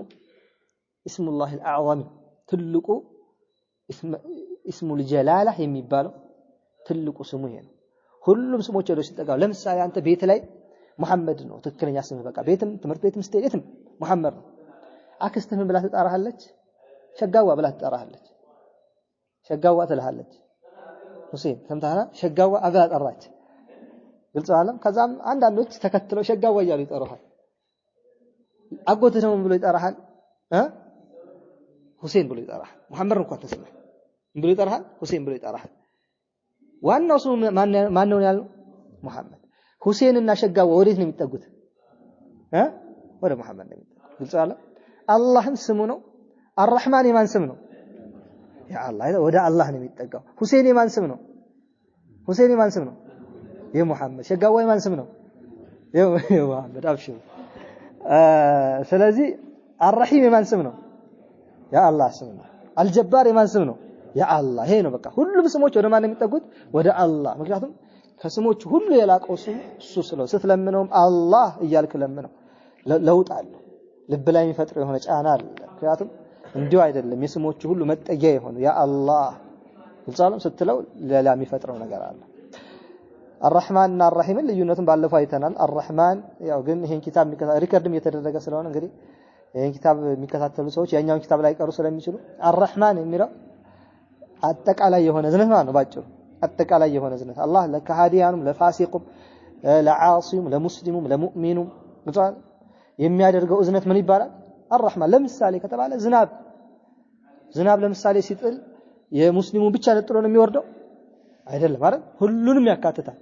እስሙላህ አልአዕዘም ትልቁ እስሙል ጀላላ የሚባለው ትልቁ ስሙ ይሄ ነው። ሁሉም ስሞች ወደ ሲጠጋው፣ ለምሳሌ አንተ ቤት ላይ መሐመድ ነው ትክክለኛ ስምህ። በቃ ቤትም ትምህርት ቤትም ስትሄድ የትም መሐመድ ነው። አክስትህ ምን ብላ ትጠራሃለች? ሸጋዋ ብላ ትጠራሃለች። ሸጋዋ ትልሃለች። ሁሴን ሰምተሃል? ሸጋዋ አብላ ጠራች። ግልጽ አለም። ከዛም አንዳንዶች ተከትለው ሸጋዋ እያሉ ይጠሩሃል። አጎትህ ደግሞ ምን ብሎ ይጠራሃል? ሁሴን ብሎ ይጠራሃል። መሐመድ እንኳን ተስምህ ምን ብሎ ይጠራሃል? ሁሴን ብሎ ይጠራሃል። ዋናው ስሙ ማን ነው ያልነው? መሐመድ። ሁሴን እና ሸጋዋ ወዴት ነው የሚጠጉት? ወደ መሐመድ ነው የሚጠጉት። ግልጽ አለ። አላህም ስሙ ነው። አርረሕማን የማን ስም ነው? ያ አላህ፣ ወደ አላህ ነው የሚጠጋው። ሁሴን የማን ስም ነው? ሁሴን የማን ስም ነው? የሙሐመድ። ሸጋዋ የማን ስም ነው? የሙሐመድ። አብሽሩ። ስለዚህ አርረሒም የማን ስም ነው? የአላህ ስም ነው። አልጀባር የማን ስም ነው? የአላህ። ይሄ ነው በቃ ሁሉም ስሞች ወደ ማን ነው የሚጠጉት? ወደ አላህ። ምክንያቱም ከስሞች ሁሉ የላቀው ስሙ እሱ ስለሆነ ስትለምነውም አላህ እያልክ ለምነው፣ ለውጥ አለው። ልብ ላይ የሚፈጥረው የሆነ ጫና አለ። ምክንያቱም እንዲሁ አይደለም የስሞቹ ሁሉ መጠጊያ የሆነው ያ አላህ ግልጽ አለም ስትለው ሌላ የሚፈጥረው ነገር አለ። አርረሕማን እና አርረሒምን ልዩነቱን ባለፈው አይተናል። አርረሕማን ያው ግን ይሄን ኪታብ record ም እየተደረገ ስለሆነ እንግዲህ ይሄን ኪታብ የሚከታተሉ ሰዎች ያኛውን ኪታብ ላይ ቀሩ ስለሚችሉ አርረሕማን የሚለው አጠቃላይ የሆነ እዝነት ማለት ነው። ባጭሩ አጠቃላይ የሆነ እዝነት አላህ ለከሃዲያኑም፣ ለፋሲቁም፣ ለዓሲዩም፣ ለሙስሊሙም፣ ለሙእሚኑም የሚያደርገው እዝነት ምን ይባላል? አርረሕማን። ለምሳሌ ከተባለ ዝናብ ዝናብ ለምሳሌ ሲጥል የሙስሊሙ ብቻ ነጥሎ ነው የሚወርደው አይደለም አይደል? ሁሉንም ያካትታል።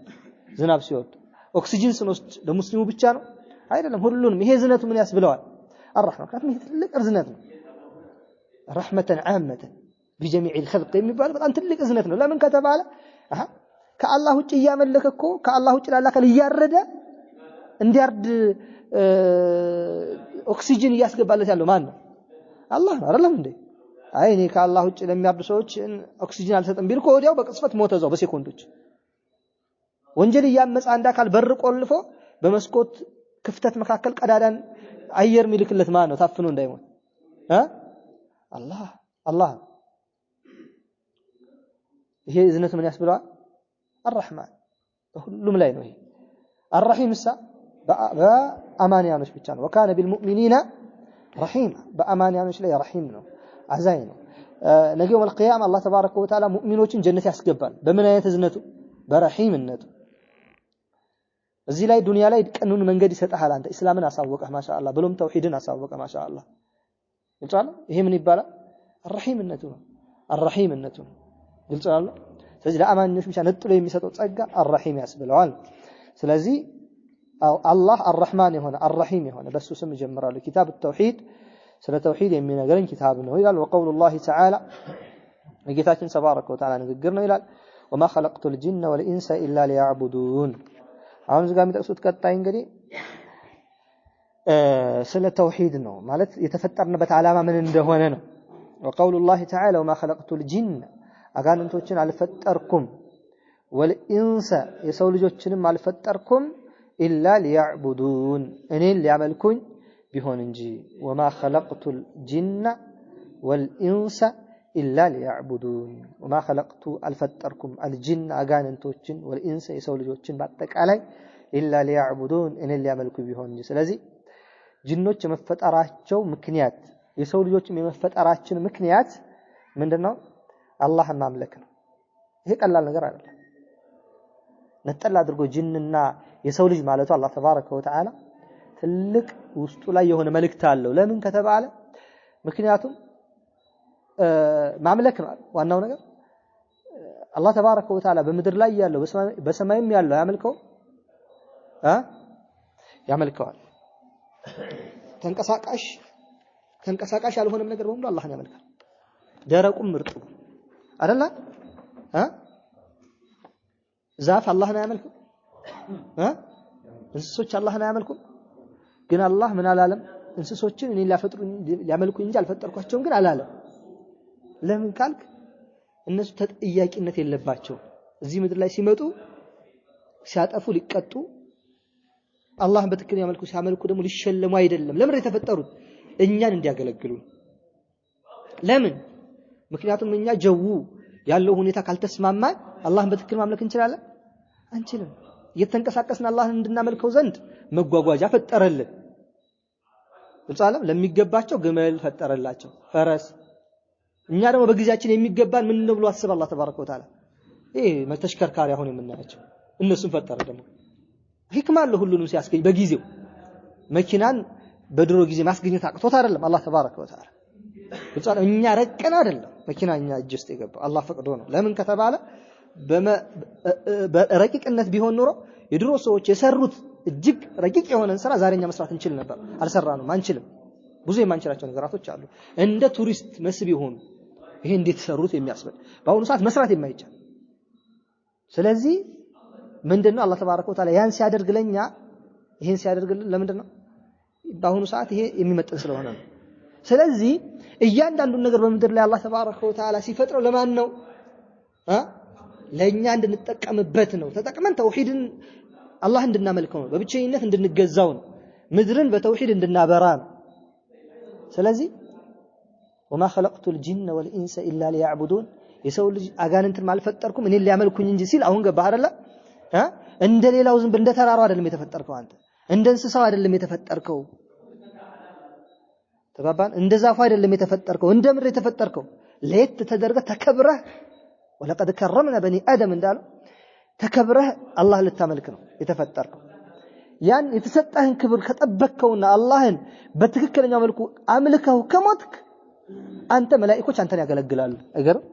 ዝናብ ሲወርድ ኦክሲጂን ስንወስድ ለሙስሊሙ ብቻ ነው አይደለም፣ ሁሉንም። ይሄ እዝነቱ ምን ያስብለዋል? አርረሕማን። ምክንያቱም ይሄ ትልቅ እዝነት ነው። رحمة عامة بجميع الخلق የሚባለው በጣም ትልቅ እዝነት ነው። ለምን ከተባለ ከአላህ ውጭ እያመለከ እኮ ከአላህ ውጭ ላለ አካል እያረደ እንዲያርድ ኦክሲጂን እያስገባለት ያለው ማን ነው? አላህ ነው። አይደለም እንዴ? አይ እኔ ከአላህ ውጭ ለሚያርዱ ሰዎች ኦክሲጂን አልሰጥም ቢል እኮ ወዲያው በቅጽበት ሞተ እዛው በሴኮንዶች። ወንጀል እያመፀ አንድ አካል በር ቆልፎ በመስኮት ክፍተት መካከል ቀዳዳን አየር የሚልክለት ማን ነው? ታፍኖ እንዳይሞት አላህ አላህ። ይሄ እዝነቱ ምን ያስብለዋል? አርረሕማን በሁሉም ላይ ነው። ይሄ አርረሒም እሳ በአማንያኖች ብቻ ነው። ወካነ ቢልሙእሚኒነ ረሒማ፣ በአማንያኖች ላይ ረሒም ነው፣ አዛኝ ነው። ነገ የውመል ቂያማ አላህ ተባረከ ወተዓላ ሙእሚኖችን ጀነት ያስገባል። በምን አይነት እዝነቱ? በረሒምነቱ። እዚህ ላይ ዱንያ ላይ ቀኑን መንገድ ይሰጥሃል። አንተ እስላምን አሳወቀህ ማሻአላህ፣ ብሎም ተውሂድን አሳወቀህ ማሻአላህ። ግልጽ አለ። ይሄ ምን ይባላል? አርረሒምነቱ ነው። አርረሒምነቱ ነው። ግልጽ አለ። ስለዚህ ለአማኞች ብቻ ነጥሎ የሚሰጠው ጸጋ አርረሒም ያስብለዋል። ስለዚህ አላህ አርረሕማን የሆነ አርረሒም የሆነ በሱ ስም እጀምራለሁ። ኪታብ ተውሂድ ስለ ተውሂድ የሚነግረን ኪታብ ነው ይላል። وقول الله تعالى የጌታችን تبارك وتعالى ንግግር ነው ይላል። وما خلقت الجن والإنس إلا ليعبدون። አሁን እዚህ ጋር የሚጠቅሱት ቀጣይ እንግዲህ ስለ ተውሂድ ነው፣ ማለት የተፈጠርንበት ዓላማ ምን እንደሆነ ነው። وقول الله تعالى وما خلقت الجن አጋንንቶችን አልፈጠርኩም፣ والإنس የሰው ልጆችንም አልፈጠርኩም إلا ليعبدون እኔን ሊያመልኩኝ ቢሆን እንጂ። وما خلقت الجن والإنس إلا ليعبدون። وما خلقت አልፈጠርኩም፣ الجن አጋንንቶችን፣ والإنس የሰው ልጆችን በአጠቃላይ إلا ليعبدون እኔን ሊያመልኩኝ ቢሆን እንጂ። ስለዚህ ጅኖች የመፈጠራቸው ምክንያት የሰው ልጆችም የመፈጠራችን ምክንያት ምንድነው? አላህን ማምለክ ነው። ይሄ ቀላል ነገር አይደለም። ነጠል አድርጎ ጅንና የሰው ልጅ ማለቱ አላህ تبارك وتعالى ትልቅ ውስጡ ላይ የሆነ መልእክት አለው። ለምን ከተባለ ምክንያቱም ማምለክ ነው ዋናው ነገር። አላህ تبارك وتعالى በምድር ላይ ያለው በሰማይም ያለው ያመልከው ያመልከዋል። ተንቀሳቃሽ ተንቀሳቃሽ ያልሆነም ነገር በሙሉ አላህን ያመልካል። ደረቁም ምርጡ አይደለ? ዛፍ አላህን አያመልክም? እንስሶች አላህን አያመልኩም? ግን አላህ ምን አላለም? እንስሶችን እኔን ሊያመልኩኝ እንጂ አልፈጠርኳቸውም ግን አላለም። ለምን ካልክ እነሱ ተጠያቂነት የለባቸውም። እዚህ ምድር ላይ ሲመጡ ሲያጠፉ ሊቀጡ፣ አላህን በትክክል ያመልኩ ሲያመልኩ ደግሞ ሊሸለሙ አይደለም። ለምን የተፈጠሩት? እኛን እንዲያገለግሉ። ለምን? ምክንያቱም እኛ ጀው ያለው ሁኔታ ካልተስማማን አላህን በትክክል ማምለክ እንችላለን? አንችልም። እየተንቀሳቀስን አላህን እንድናመልከው ዘንድ መጓጓዣ ፈጠረልን። ግልጽ ዓለም ለሚገባቸው ግመል ፈጠረላቸው፣ ፈረስ። እኛ ደግሞ በጊዜያችን የሚገባን ምን ነው ብሎ አስብ አላህ ተባረከ ወተዓላ። ይሄ ተሽከርካሪ አሁን የምናያቸው እነሱን ፈጠረ። ደግሞ ሂክማ አለው ሁሉንም ሲያስገኝ በጊዜው። መኪናን በድሮ ጊዜ ማስገኘት አቅቶት አይደለም አላህ ተባረከ ወተዓላ። ግልጽ ዓለም እኛ ረቀን አይደለም መኪና እኛ እጅ ውስጥ የገባው አላህ ፈቅዶ ነው። ለምን ከተባለ በረቂቅነት ቢሆን ኖሮ የድሮ ሰዎች የሰሩት እጅግ ረቂቅ የሆነን ስራ ዛሬ እኛ መስራት እንችል ነበር። አልሰራንም፣ አንችልም። ብዙ የማንችላቸው ነገራቶች አሉ። እንደ ቱሪስት መስህብ የሆኑ ይሄ እንዴት ሰሩት የሚያስብል በአሁኑ ሰዓት መስራት የማይቻል። ስለዚህ ምንድነው አላህ ተባረከ ወተዓላ ያን ሲያደርግ ለኛ ይሄን ሲያደርግልን ለምንድነው? በአሁኑ ሰዓት ይሄ የሚመጥን ስለሆነ ነው። ስለዚህ እያንዳንዱን ነገር በምድር ላይ አላህ ተባረከ ወተዓላ ሲፈጥረው ለማን ነው? ለኛ እንድንጠቀምበት ነው። ተጠቅመን ተውሂድን አላህ እንድናመልከው ነው። በብቸኝነት እንድንገዛው ነው። ምድርን በተውሂድ እንድናበራ ነው። ስለዚህ ወማ ኸለቅቱል ጂነ ወልኢንሰ ኢላ ሊያዕቡዱን የሰው ልጅ አጋንንትን አልፈጠርኩም እኔን ሊያመልኩኝ እንጂ ሲል አሁን ገባህ አይደለ? እንደ ሌላው ዝም እንደ ተራራው አይደለም የተፈጠርከው አንተ፣ እንደ እንስሳው አይደለም የተፈጠርከው። ተባባን። እንደ ዛፉ አይደለም የተፈጠርከው፣ እንደ ምድር የተፈጠርከው ለየት ተደርገህ ተከብረህ ወለቀድ ከረምና በኒ አደም እንዳለው ተከብረህ አላህ ልታመልክ ነው የተፈጠርከው። ያን የተሰጠህን ክብር ከጠበቅከውና አላህን በትክክለኛው መልኩ አምልከው ከሞትክ አንተ መላኢኮች አንተን ያገለግላሉ። አይገርም?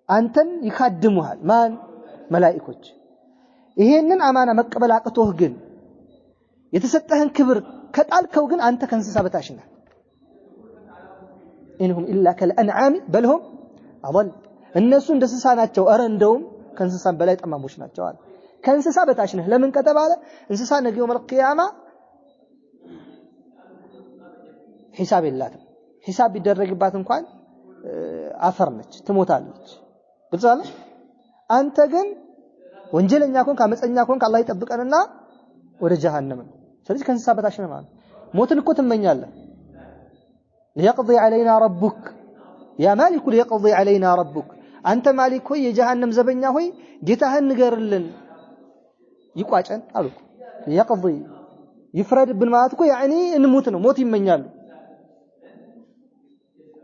አንተን ይካድሙሃል። ማን? መላኢኮች። ይሄንን አማና መቀበል አቅቶህ ግን የተሰጠህን ክብር ከጣልከው ግን አንተ ከእንስሳ በታች ነህ። إن هم إلا كالأنعام بل هم أضل። እነሱ እንደ እንስሳ ናቸው፣ ኧረ እንደውም ከእንስሳም በላይ ጠማሞች ናቸው አለ። ከእንስሳ በታች ነህ። ለምን ከተባለ እንስሳ ነገ يوم القيامة ሂሳብ የላትም። ሂሳብ ቢደረግባት እንኳን አፈር ነች፣ ትሞታለች። ግልጽ አለ። አንተ ግን ወንጀለኛ ኮንክ፣ አመፀኛ ኮንክ አላህ ይጠብቀንና ወደ ጀሃነም ነው። ስለዚህ ከእንስሳ በታች ነህ ማለት ነው። ሞትን እኮ ትመኛለህ። ليقضي علينا ربك يا مالك ليقض علينا ربك፣ አንተ ማሊክ ሆይ የጀሃነም ዘበኛ ሆይ ጌታህን ንገርልን ይቋጨን አሉ። ليقض ይፍረድብን ማለት እኮ يعني እንሙት ነው። ሞት ይመኛሉ።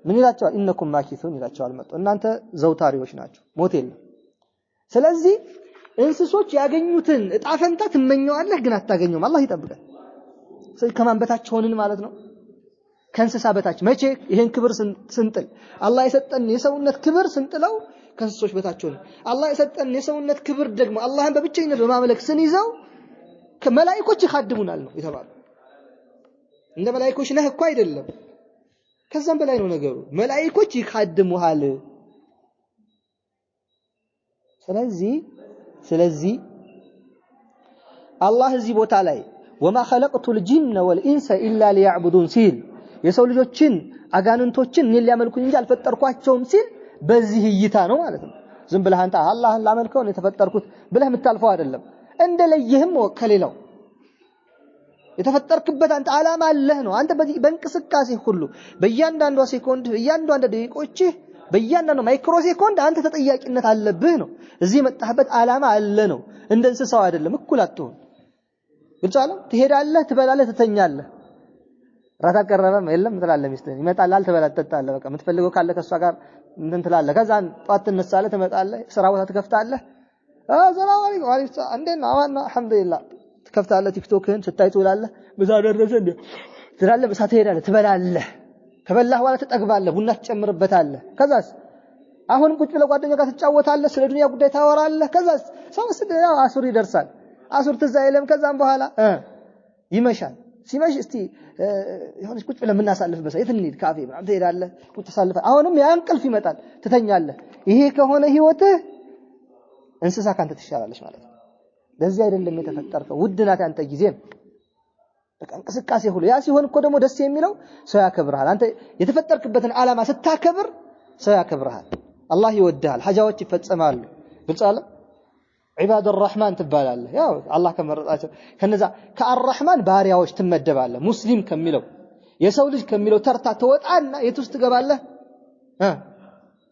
ምን ይላቸዋል? إنكم ماكثون ይላቸዋል። መጥቶ እናንተ ዘውታሪዎች ናቸው፣ ሞት የለም። ስለዚህ እንስሶች ያገኙትን እጣ ፈንታ ትመኘዋለህ፣ ግን አታገኘውም። አላህ ይጠብቀን። ስለዚህ ከማን በታች ሆንን ማለት ነው? ከእንስሳ በታች። መቼ? ይሄን ክብር ስንጥል፣ አላህ የሰጠን የሰውነት ክብር ስንጥለው ከእንስሶች በታች ሆንን። አላህ የሰጠን የሰውነት ክብር ደግሞ አላህን በብቸኝነት በማምለክ ስንይዘው ከመላኢኮች ይኻድሙናል ነው የተባለው። እንደ መላእክቶች ነህ እኮ አይደለም፣ ከዛም በላይ ነው ነገሩ። መላእክቶች ይካድሙሃል። ስለዚህ አላህ እዚህ ቦታ ላይ ወማ ኸለቅቱል ጂነ ወልኢንሰ ኢላ ሊያዕቡዱን ሲል የሰው ልጆችን አጋንንቶችን እኔን ሊያመልኩኝ እንጂ አልፈጠርኳቸውም ሲል በዚህ እይታ ነው ማለት ነው። ዝም ብለህ አንተ አላህን ላመልከው ነው የተፈጠርኩት ብለህ የምታልፈው አይደለም። እንደለየህም ከሌላው የተፈጠርክበት አንተ ዓላማ አለህ ነው። አንተ በዚህ በእንቅስቃሴ ሁሉ በእያንዳንዷ ሴኮንድ፣ በእያንዳንዷ ደቂቆችህ፣ በእያንዳንዱ micro second አንተ ተጠያቂነት አለብህ ነው። እዚህ የመጣህበት ዓላማ አለ ነው። እንደ እንስሳው አይደለም። እኩል አትሆን። ግልጽ አለ። ትሄዳለህ፣ ትበላለህ፣ ትተኛለህ። ራት አልቀረበም የለም ትላለህ። ሚስትህን ይመጣልሃል፣ ትበላለህ፣ ትጠጣለህ። በቃ የምትፈልገው ካለ ከእሷ ጋር እንትን ትላለህ። ከዛ ጠዋት ትነሳለህ፣ ትመጣለህ፣ ስራ ቦታ ትከፍታለህ። ሰላም አለይኩም ወአለይኩም ሰላም፣ እንዴት ነው? አማን ነው፣ አልሐምዱሊላህ። ትከፍታለህ፣ ቲክቶክህን ስታይ ትውላለህ። ምሳ ደረሰ እንዴ ትላለህ። ምሳ ትሄዳለህ፣ ትበላለህ። ከበላህ በኋላ ትጠግባለህ፣ ቡና ትጨምርበታለህ። ከዛስ አሁንም ቁጭ ብለህ ጓደኛ ጋር ትጫወታለህ፣ ስለ ዱንያ ጉዳይ ታወራለህ። ከዛስ ሰው ያው አሱር ይደርሳል። አሱር ትዝ አይልም። ከዛም በኋላ ይመሻል። ሲመሽ እስቲ የሆነች ቁጭ ብለን የምናሳልፍበት የት እንሂድ፣ ካፌ ምናምን ትሄዳለህ፣ ቁጭ ታሳልፋለህ። አሁንም ያ እንቅልፍ ይመጣል፣ ትተኛለህ። ይሄ ከሆነ ህይወትህ እንስሳ ካንተ ትሻላለች ማለት ነው። ለዚህ አይደለም የተፈጠርከው። ውድ ናት ያንተ ጊዜ ነው። በቃ እንቅስቃሴ ሁሉ ያ ሲሆን እኮ ደግሞ ደስ የሚለው ሰው ያከብርሃል። አንተ የተፈጠርክበትን ዓላማ ስታከብር ሰው ያከብርሃል፣ አላህ ይወድሃል፣ ሐጃዎች ይፈጸማሉ። ግልጽ አለ። ዒባድ አርራህማን ትባላለህ። ያው አላህ ከመረጣቸው ከነዛ ከአርራህማን ባሪያዎች ትመደባለህ። ሙስሊም ከሚለው የሰው ልጅ ከሚለው ተርታ ትወጣና የት ውስጥ ትገባለህ?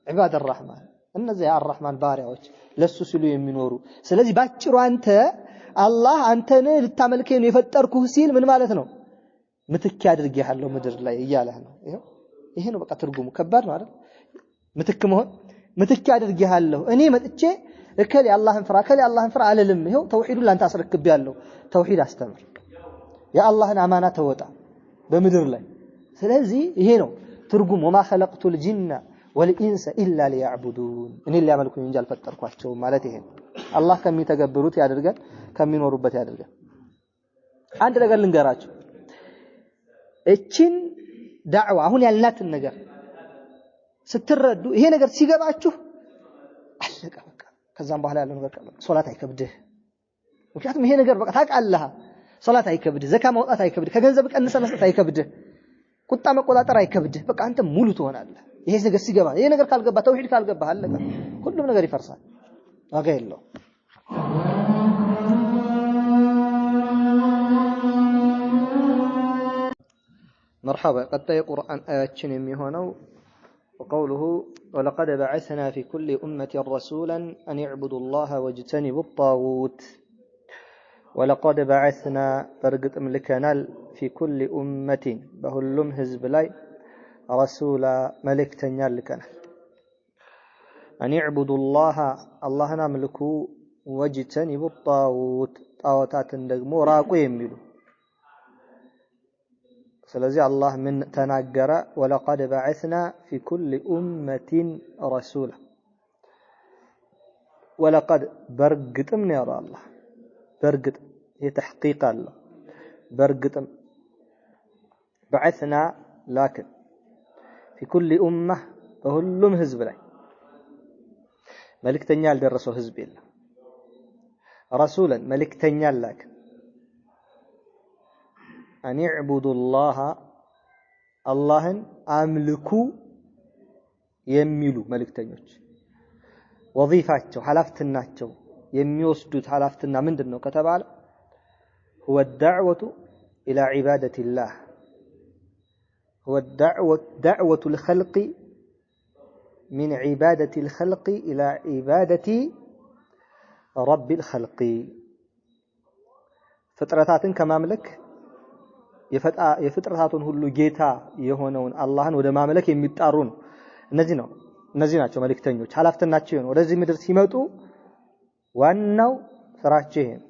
ዒባድ አርራህማን፣ እነዚያ የአርራህማን ባሪያዎች ለሱ ሲሉ የሚኖሩ። ስለዚህ ባጭሩ አንተ አላህ አንተን ልታመልከኝ ነው የፈጠርኩህ ሲል ምን ማለት ነው? ምትክ አድርጌሃለሁ ምድር ላይ እያለህ ነው። ይሄ ነው በቃ ትርጉሙ። ከባድ ነው አይደል? ምትክ መሆን ምትክ አድርጌሃለሁ። እኔ መጥቼ እከሌ አላህን ፍራ እከሌ አላህን ፍራ አልልም። ይኸው ተውሂዱን ላንተ አስረክቤያለሁ። ተውሂድ አስተምር፣ የአላህን አማና ተወጣ በምድር ላይ። ስለዚህ ይሄ ነው ትርጉም ወማ ኸለቅቱል ጂነ ወልኢንሰ ኢላ ሊያዕቡዱን፣ እኔን ሊያመልኩኝ እንጂ አልፈጠርኳቸውም ማለት ይሄ ነው። አላህ ከሚተገብሩት ያድርገን፣ ከሚኖሩበት ያድርገን። አንድ ነገር ልንገራችሁ። እቺን ዳዕዋ አሁን ያልናትን ነገር ስትረዱ ይሄ ነገር ሲገባችሁ አለቀ በቃ። ከዛም በኋላ ያለው ነገር ሶላት አይከብድህ። ምክንያቱም ይሄ ነገር በቃ ታውቃለህ። ሶላት አይከብድህ፣ ዘካ ማውጣት አይከብድህ፣ ከገንዘብ ቀንሰህ መስጠት አይከብድህ፣ ቁጣ መቆጣጠር አይከብድህ። በቃ አንተ ሙሉ ትሆናለህ። ይሄ ነገር ሲገባ፣ ይሄ ነገር ካልገባ፣ ተውሂድ ካልገባ አለቀ፣ ሁሉም ነገር ይፈርሳል፣ ዋጋ የለውም። መርሐባ። ቀጣይ የቁርአን አያችን የሚሆነው وقوله ولقد بعثنا في كل أمة رسولا أن اعبدوا الله واجتنبوا الطاغوت። ولقد بعثنا በእርግጥም ልከናል في كل أمة በሁሉም ህዝብ ላይ رسولا መልእክተኛ ልከናል። أن اعبدوا الله አላህን አምልኩ፣ واجتنبوا الطاغوت ጣዖታትን ደግሞ ራቁ የሚሉ። ስለዚህ አላህ ምን ተናገረ? ولقد بعثنا في كل أمة رسولا። ولقد በርግጥም ነው ያለው አላህ። በርግጥ ይህ تحقيق አለው። በርግጥም بعثنا ላክን في كل أمة በሁሉም ህዝብ ላይ መልእክተኛ ያልደረሰው ህዝብ የለም። رسولا መልእክተኛ ላክን أن اعبدوا الله አላህን አምልኩ የሚሉ መልእክተኞች ወዚፋቸው ሐላፍትናቸው የሚወስዱት ሐላፍትና ምንድን ነው ከተባለ هو الدعوة إلى عبادة الله هو دعوة الخلق من عبادة الخلق إلى عبادة رب الخلق። ፍጥረታትን ከማምለክ የፍጥረታቱን ሁሉ ጌታ የሆነውን አላህን ወደ ማምለክ የሚጣሩ ነው። እነዚህ ናቸው መልእክተኞች። ሐላፍትናቸው ነው። ወደዚህ ምድር ሲመጡ ዋናው ስራቸው ይሄ ነው።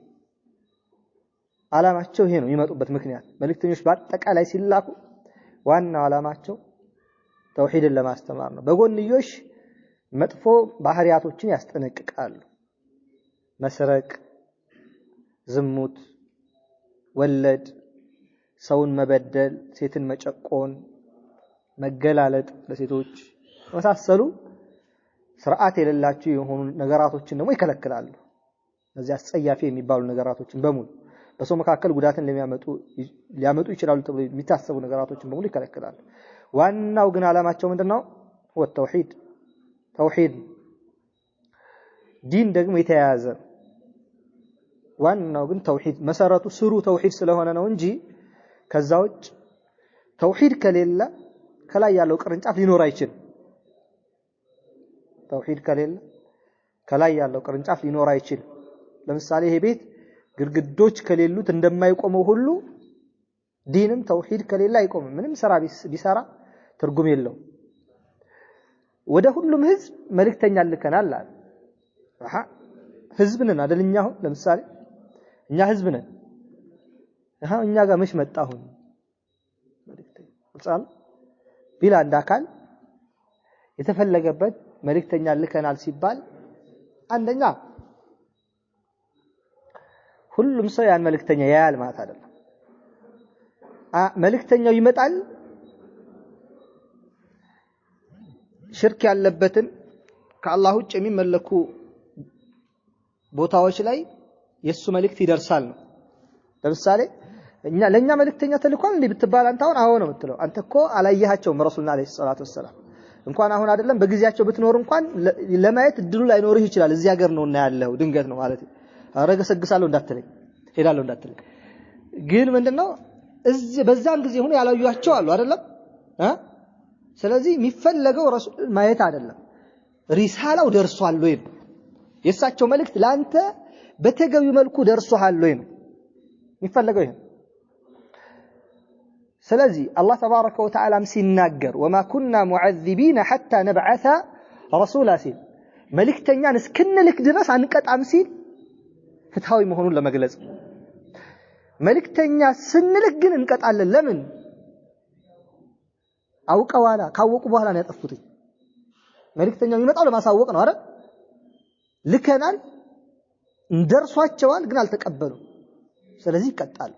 ዓላማቸው ይሄ ነው። የሚመጡበት ምክንያት መልእክተኞች በአጠቃላይ ሲላኩ ዋናው ዓላማቸው ተውሂድን ለማስተማር ነው። በጎንዮሽ መጥፎ ባህሪያቶችን ያስጠነቅቃሉ። መስረቅ፣ ዝሙት፣ ወለድ፣ ሰውን መበደል፣ ሴትን መጨቆን፣ መገላለጥ ለሴቶች የመሳሰሉ ስርዓት የሌላቸው የሆኑ ነገራቶችን ደግሞ ይከለክላሉ። እነዚህ አስጸያፊ የሚባሉ ነገራቶችን በሙሉ በሰው መካከል ጉዳትን ሊያመጡ ይችላሉ ተብሎ የሚታሰቡ ነገራቶችን በሙሉ ይከለክላሉ። ዋናው ግን ዓላማቸው ምንድነው? ተውሂድ ተውሂድ። ዲን ደግሞ የተያያዘ ዋናው ግን ተውሂድ መሰረቱ ስሩ ተውሂድ ስለሆነ ነው እንጂ ከዛ ውጭ ተውሂድ ከሌለ ከላይ ያለው ቅርንጫፍ ሊኖር አይችልም። ተውሂድ ከሌለ ከላይ ያለው ቅርንጫፍ ሊኖር አይችልም። ለምሳሌ ይሄ ቤት ግድግዶች ከሌሉት እንደማይቆመው ሁሉ ዲንም ተውሂድ ከሌለ አይቆምም። ምንም ስራ ቢሰራ ትርጉም የለውም። ወደ ሁሉም ህዝብ መልእክተኛ ልከናል አለ። አሃ ህዝብ ነን አይደል? እኛ አሁን ለምሳሌ እኛ ህዝብ ነን። አሃ እኛ ጋር መች መጣ አሁን መልእክተኛ ጻል ቢል አንድ አካል የተፈለገበት መልእክተኛ ልከናል ሲባል አንደኛ ሁሉም ሰው ያን መልእክተኛ ያያል ማለት አይደለም። መልእክተኛው ይመጣል፣ ሽርክ ያለበትን ከአላህ ውጭ የሚመለኩ ቦታዎች ላይ የሱ መልእክት ይደርሳል ነው። ለምሳሌ እኛ ለኛ መልእክተኛ ተልኳል እንዴ ብትባል አንተ አሁን አዎ ነው የምትለው። አንተ እኮ አላየሃቸውም ረሱልና አለይሂ ሰላቱ ወሰላም እንኳን አሁን አይደለም በጊዜያቸው ብትኖር እንኳን ለማየት እድሉ ላይኖርህ ይችላል። እዚህ ሀገር ነው እና ያለው ድንገት ነው ማለት ኧረ ገሰግሳለሁ እንዳትለኝ ሄዳለሁ እንዳትለኝ። ግን ምንድነው እዚህ በዛም ጊዜ ሆኖ ያላዩአቸው አሉ አይደለም እ ስለዚህ የሚፈለገው ረሱል ማየት አይደለም፣ ሪሳላው ደርሷል ወይ ነው። የእሳቸው መልእክት ላንተ በተገቢው መልኩ ደርሷል ወይ ነው የሚፈለገው ይሄ። ስለዚህ አላህ ተባረከ ወተዓላም ሲናገር ወማ ኩና ሙዐዚቢነ ሐታ ነብዐተ ረሱላ ሲል መልእክተኛን እስክንልክ ድረስ አንቀጣም ሲል ፍትሃዊ መሆኑን ለመግለጽ መልእክተኛ ስንልክ ግን እንቀጣለን። ለምን? አውቀዋላ ካወቁ በኋላ ነው ያጠፉት። መልእክተኛው የሚመጣው ለማሳወቅ ነው አይደል? ልከናል፣ እንደርሷቸዋል፣ ግን አልተቀበሉም። ስለዚህ ይቀጣሉ።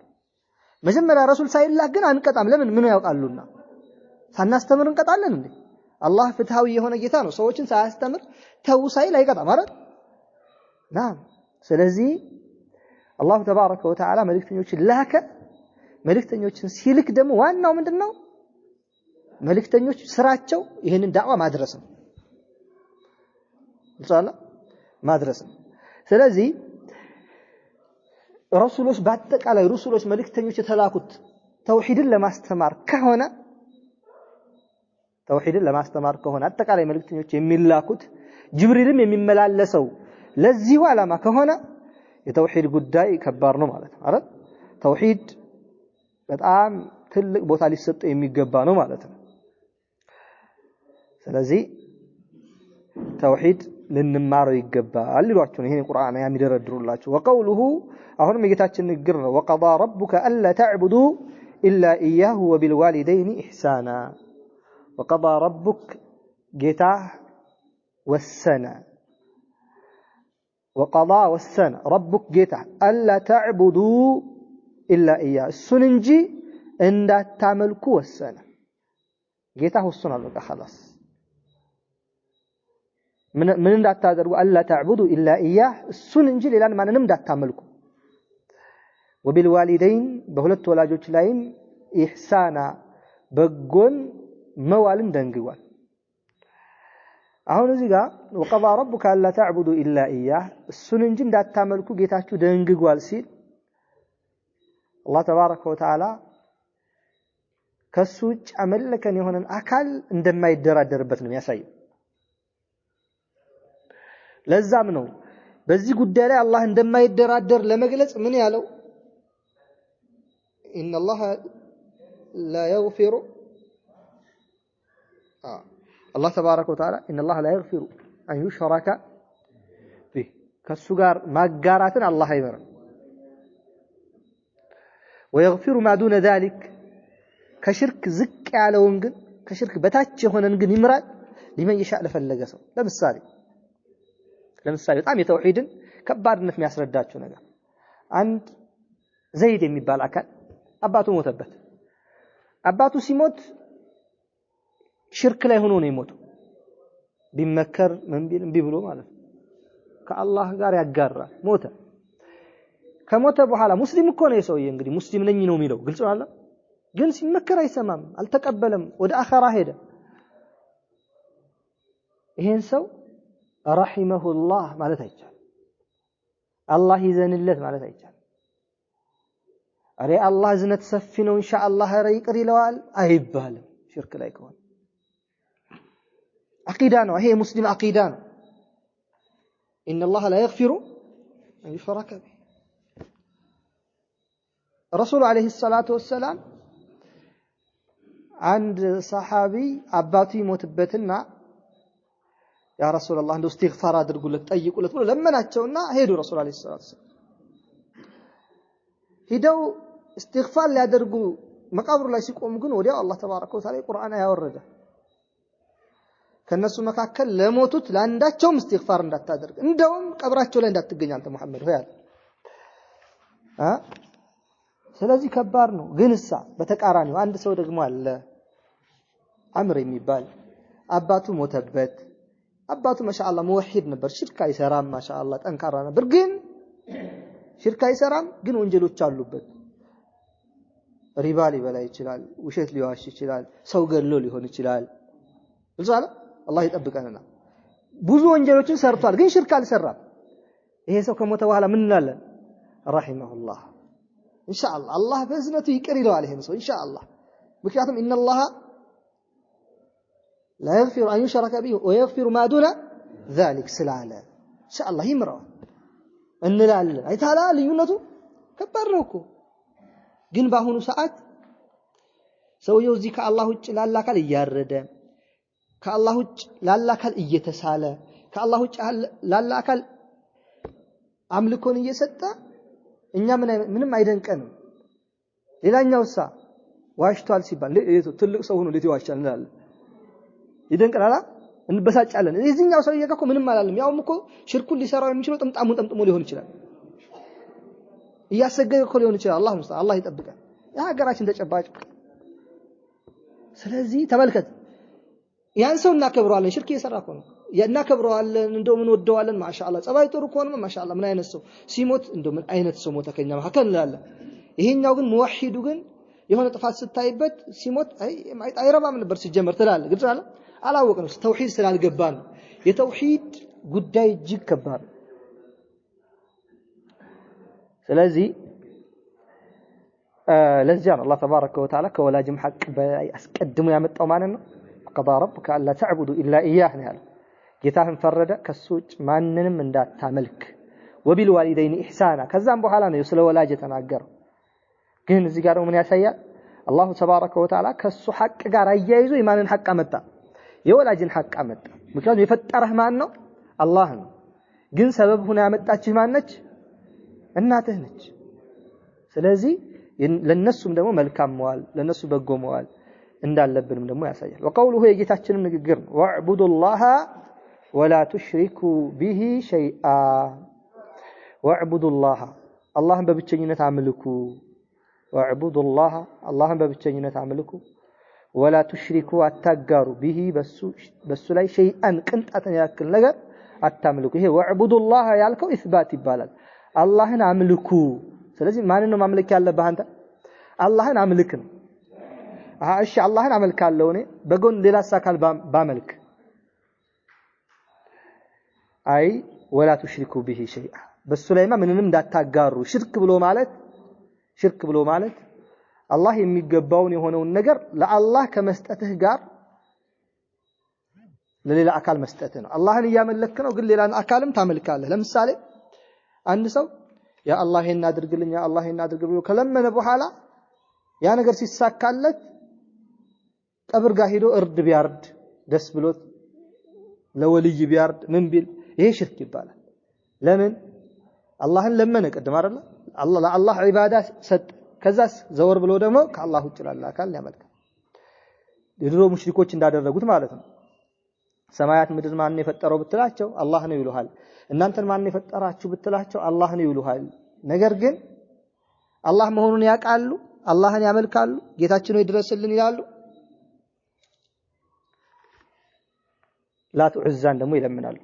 መጀመሪያ ረሱል ሳይላክ ግን አንቀጣም። ለምን? ምን ያውቃሉና። ሳናስተምር እንቀጣለን እንዴ? አላህ ፍትሃዊ የሆነ ጌታ ነው። ሰዎችን ሳያስተምር ተው ሳይል አይቀጣም አይደል? ናም። ስለዚህ አላሁ ተባረከ ወተዓላ መልእክተኞችን ላከ። መልእክተኞችን ሲልክ ደግሞ ዋናው ምንድነው? መልእክተኞች ስራቸው ይህንን ዳዕዋ ማድረስ ነው። ኢንሻአላህ ማድረስ ነው። ስለዚህ ረሱሎች በአጠቃላይ ሩሱሎች መልእክተኞች የተላኩት ተውሂድን ለማስተማር ከሆነ ተውሂድን ለማስተማር ከሆነ አጠቃላይ መልእክተኞች የሚላኩት ጅብሪልም የሚመላለሰው ለዚሁ ዓላማ ከሆነ የተውሂድ ጉዳይ ከባድ ነው ማለት ነው አይደል? ተውሂድ በጣም ትልቅ ቦታ ሊሰጠው የሚገባ ነው ማለት ነው። ስለዚህ ተውሂድ ልንማረው ይገባል ይሏቸው ነው። ይሄን ቁርአን የሚደረድሩላችሁ። ወቀውሉሁ አሁንም የጌታችን ንግግር ነው። ወቀዳ ረቡከ አላ ተዕቡዱ ኢላ ኢያሁ ወቢልዋሊደይኒ ኢሕሳና። ወቀዳ ረቡክ ጌታህ ወሰነ። ወቀዳ ወሰነ ረቡክ ጌታህ አላ ተዕቡዱ ኢላ ኢያሁ እሱን እንጂ እንዳታመልኩ ወሰነ። ጌታህ ወስኗል። በቃ ኸላስ ምን እንዳታደርጉ አላ ተዕቡዱ ኢላ ኢያህ እሱን እንጂ ሌላን ማንንም እንዳታመልኩ። ወቢልዋሊደይን በሁለት ወላጆች ላይም ኢሕሳና በጎን መዋልን ደንግጓል። አሁን እዚህ ጋር ወቀዳ ረቡከ አላ ተዕቡዱ ኢላ ኢያህ እሱን እንጂ እንዳታመልኩ ጌታችሁ ደንግጓል ሲል አላህ ተባረከ ወተዓላ ከሱ ውጭ አመለከን የሆነን አካል እንደማይደራደርበት ነው የሚያሳየው። ለዛም ነው በዚህ ጉዳይ ላይ አላህ እንደማይደራደር ለመግለጽ ምን ያለው? ኢነላሃ ላ የግፊሩ አላህ ተባረከ ወተዓላ ኢነላሃ ላ የግፊሩ አን ዩሽረከ ቢህ ከሱ ጋር ማጋራትን አላህ አይምርም። ወየግፊሩ ማ ዱነ ዛሊክ ከሽርክ ዝቅ ያለውን ግን ከሽርክ በታች የሆነን ግን ይምራል ሊመን የሻእ ለፈለገ ሰው። ለምሳሌ በጣም የተውሂድን ከባድነት የሚያስረዳቸው ነገር አንድ ዘይድ የሚባል አካል አባቱ ሞተበት። አባቱ ሲሞት ሽርክ ላይ ሆኖ ነው የሞተው። ቢመከር ምን ቢል እምቢ ብሎ ማለት ነው። ከአላህ ጋር ያጋራ ሞተ። ከሞተ በኋላ ሙስሊም እኮ ነው የሰውዬ፣ እንግዲህ ሙስሊም ነኝ ነው የሚለው፣ ግልጽ ነው አይደል? ግን ሲመከር አይሰማም፣ አልተቀበለም፣ ወደ አኸራ ሄደ። ይሄን ሰው ረሂመሁላህ ማለት አይቻልም። አላህ ይዘንለት ማለት አይቻልም። አሬ አላህ እዝነት ሰፊ ነው ኢንሻአላህ ኧረ ይቅር ይለዋል አይባልም። ሽርክ ላይ ከሆነ አቂዳ ነው ይሄ፣ የሙስሊም አቂዳ ነው። ኢነላህ ላ የግፊሩ አን ዩሽረከ ቢህ። ረሱሉ ዓለይሂ ሰላቱ ወሰላም አንድ ሰሓቢ አባቱ ይሞትበትና ያ ረሱላላህ እንደው እስትግፋር አድርጉለት ጠይቁለት ብሎ ለመናቸውና ሄዱ። ረሱል ዓለይሂ ሰላቱ ወሰላም ሂደው እስትግፋር ሊያደርጉ መቃብሩ ላይ ሲቆሙ ግን ወዲያው አላህ ተባረከ ወተዓላ ቁርአን ያወረደ ከነሱ መካከል ለሞቱት ለአንዳቸውም እስትግፋር እንዳታደርግ እንደውም ቀብራቸው ላይ እንዳትገኝ አንተ መሐመድ ሆይ አለ። ስለዚህ ከባድ ነው። ግን እሳ በተቃራኒው አንድ ሰው ደግሞ አለ፣ አምር የሚባል አባቱ ሞተበት። አባቱ ማሻአላህ ሙወሂድ ነበር፣ ሽርክ አይሰራም፣ ማሻአላህ ጠንካራ ነበር። ግን ሽርክ አይሰራም፣ ግን ወንጀሎች አሉበት። ሪባ ሊበላ ይችላል፣ ውሸት ሊዋሽ ይችላል፣ ሰው ገድሎ ሊሆን ይችላል። ግልጽ አለ። አላህ ይጠብቀንና ብዙ ወንጀሎችን ሰርቷል፣ ግን ሽርክ አልሰራም። ይሄ ሰው ከሞተ በኋላ ምን እንላለን? ረሂመሁላህ ኢንሻአላህ አላህ በእዝነቱ ይቅር ይለዋል ይሄን ሰው ኢንሻአላህ። ምክንያቱም ኢነላህ ላ የግፊሩ አን ዩሽረከ ቢሂ ወየግፊሩ ማ ዱነ ዛሊክ ስላለ ኢንሻአላህ ይምረዋል እንላለን። አይታላ ልዩነቱ ከባድ ነው እኮ። ግን በአሁኑ ሰዓት ሰውየው እዚህ ከአላህ ውጭ ላለ አካል እያረደ፣ ከአላህ ውጭ ላለ አካል እየተሳለ፣ ከአላህ ውጭ ላለ አካል አምልኮን እየሰጠ እኛ ምንም አይደንቀንም። ሌላኛውሳ ዋሽቷል ሲባል ትልቅ ሰው ሆኖ እንዴት ይዋሻል እንላለን። ይደንቀናል፣ እንበሳጫለን። የዚህኛው ሰውዬ እኮ ምንም አላለም። ያውም እኮ ሽርኩን ሊሰራው የሚችለው ጥምጣሙን ጠምጥሞ ሊሆን ይችላል፣ እያሰገደ እኮ ሊሆን ይችላል። አላህ ሙስታ አላህ ይጠብቀን። የሀገራችን ተጨባጭ። ስለዚህ ተመልከት፣ ያን ሰው እናከብረዋለን። ሽርክ እየሰራ እኮ ነው፣ እናከብረዋለን፣ እንደው ምን ወደዋለን። ማሻአላህ ጸባይ ጥሩ ከሆነ ማሻአላህ ምን አይነት ሰው ሲሞት እንደው ምን አይነት ሰው ሞተ ከኛ መካከል እንላለን። ይሄኛው ግን ሙወሂዱ ግን የሆነ ጥፋት ስታይበት ሲሞት አይረባም ነበር ሲጀመር ትላለህ። ግልጽ አለ። አላወቅንም፣ ተውሂድ ስላልገባ ነው። የተውሂድ ጉዳይ እጅግ ከባድ ነው። ስለዚህ ለዚያ ነው አላህ ተባረከ ወተዓላ ከወላጅም ሐቅ በላይ አስቀድሞ ያመጣው ማለት ነው። ቀዳ ረቡከ አላ ተዕቡዱ ኢላ ኢያህ ነው ያለው። ጌታህን ፈረደ ከሱ ውጭ ማንንም እንዳታመልክ። ወቢልዋሊደይኒ ኢሕሳና ከዛም በኋላ ነው ስለ ወላጅ የተናገረው። ግን እዚህ ጋር ደግሞ ምን ያሳያል? አላሁ ተባረከ ወተዓላ ከሱ ሐቅ ጋር አያይዞ የማንን ሐቅ አመጣ? የወላጅን ሐቅ አመጣ። ምክንያቱም የፈጠረህ ማን ነው? አላህ ነው። ግን ሰበብ ሁና ያመጣችህ ማን ነች? እናትህ ነች። ስለዚህ ለነሱም ደግሞ መልካም መዋል ለነሱ በጎ መዋል እንዳለብንም ደግሞ ያሳያል። ወቀውሉሁ የጌታችንም ንግግር ነው። ወዕቡዱላህ ወላ ቱሽሪኩ ቢሂ ሸይአ። ወዕቡዱላህ አላህን በብቸኝነት አምልኩ። ወዕቡዱላህ አላህን በብቸኝነት አምልኩ። ወላ ቱሽሪኩ አታጋሩ፣ ቢሂ በሱ ላይ ሸይአን ቅንጣትን ያክል ነገር አታምልኩ። ይሄ ወዕቡዱላህ ያልከው ኢስባት ይባላል። አላህን አምልኩ። ስለዚህ ማንን ነው ማምለክ ያለብህ አንተ? አላህን አምልክ ነው። እሺ አላህን አመልካለሁ እኔ በጎን ሌላስ አካል ባመልክ፣ አይ ወላ ቱሽሪኩ ቢሂ ሸይአ በሱ ላይማ ምንንም እንዳታጋሩ። ሽርክ ብሎ ማለት አላህ የሚገባውን የሆነውን ነገር ለአላህ ከመስጠትህ ጋር ለሌላ አካል መስጠትህ ነው። አላህን እያመለክ ነው፣ ግን ሌላን አካልም ታመልካለህ። ለምሳሌ አንድ ሰው ያ አላህ ይሄን አድርግልኝ፣ ያ አላህ ይሄን አድርግ ብሎ ከለመነ በኋላ ያ ነገር ሲሳካለት ቀብር ጋር ሄዶ እርድ ቢያርድ ደስ ብሎት ለወልይ ቢያርድ ምን ቢል ይሄ ሽርክ ይባላል። ለምን? አላህን ለመነ ቅድም አይደለ? አላህ ለአላህ ዒባዳ ሰጠ። ከዛስ ዘወር ብሎ ደግሞ ከአላህ ውጭ ላለ አካል ያመልካል። የድሮ ሙሽሪኮች እንዳደረጉት ማለት ነው። ሰማያት ምድር ማን ነው የፈጠረው ብትላቸው አላህ ነው ይሉሃል። እናንተን ማን ነው የፈጠራችሁ ብትላቸው አላህ ነው ይሉሃል። ነገር ግን አላህ መሆኑን ያውቃሉ። አላህን ያመልካሉ፣ ጌታችን ሆይ ድረስልን ይላሉ። ላት ዑዛን ደግሞ ይለምናሉ።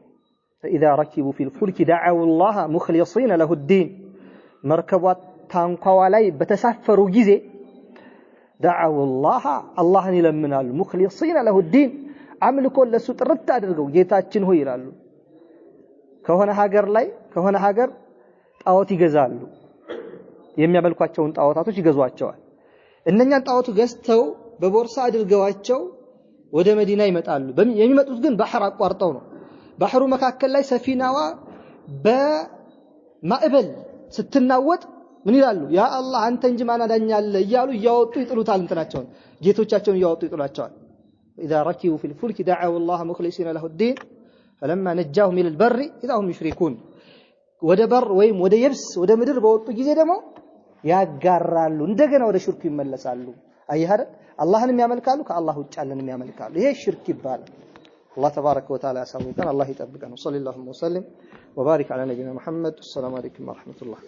فإذا ركبوا في الفلك دعوا الله مخلصين له الدين። መርከቧ ታንኳዋ ላይ በተሳፈሩ ጊዜ دعوا الله አላህን ይለምናሉ። مخلصين له الدين አምልኮን ለሱ ጥርት አድርገው ጌታችን ሆይ ይላሉ። ከሆነ ሀገር ላይ ከሆነ ሀገር ጣዖት ይገዛሉ። የሚያመልኳቸውን ጣዖታቶች ይገዟቸዋል። እነኛን ጣዖቱ ገዝተው በቦርሳ አድርገዋቸው ወደ መዲና ይመጣሉ። የሚመጡት ግን ባህር አቋርጠው ነው። ባህሩ መካከል ላይ ሰፊናዋ በማዕበል ስትናወጥ ምን ይላሉ? ያ አላህ አንተ እንጂ ማን አዳኝ አለ እያሉ እያወጡ ይጥሉታል። እንትናቸውን ጌቶቻቸውን እያወጡ ይጥሏቸዋል። إذا ركبوا في الفلك دعوا الله مخلصين له الدين فلما نجاهم إلى البر إذا هم يشركون። ወደ በር ወይም ወደ የብስ ወደ ምድር በወጡ ጊዜ ደግሞ ያጋራሉ፣ እንደገና ወደ ሽርኩ ይመለሳሉ። አየህ አይደል? አላህንም ያመልካሉ፣ ከአላህ ውጭ ያለንም ያመልካሉ። ይሄ ሽርክ ይባላል። አላህ تبارك وتعالى ያሳውቀን፣ አላህ ይጠብቀን። وصل اللهم وسلم وبارك على نبينا محمد። السلام عليكم ورحمة الله።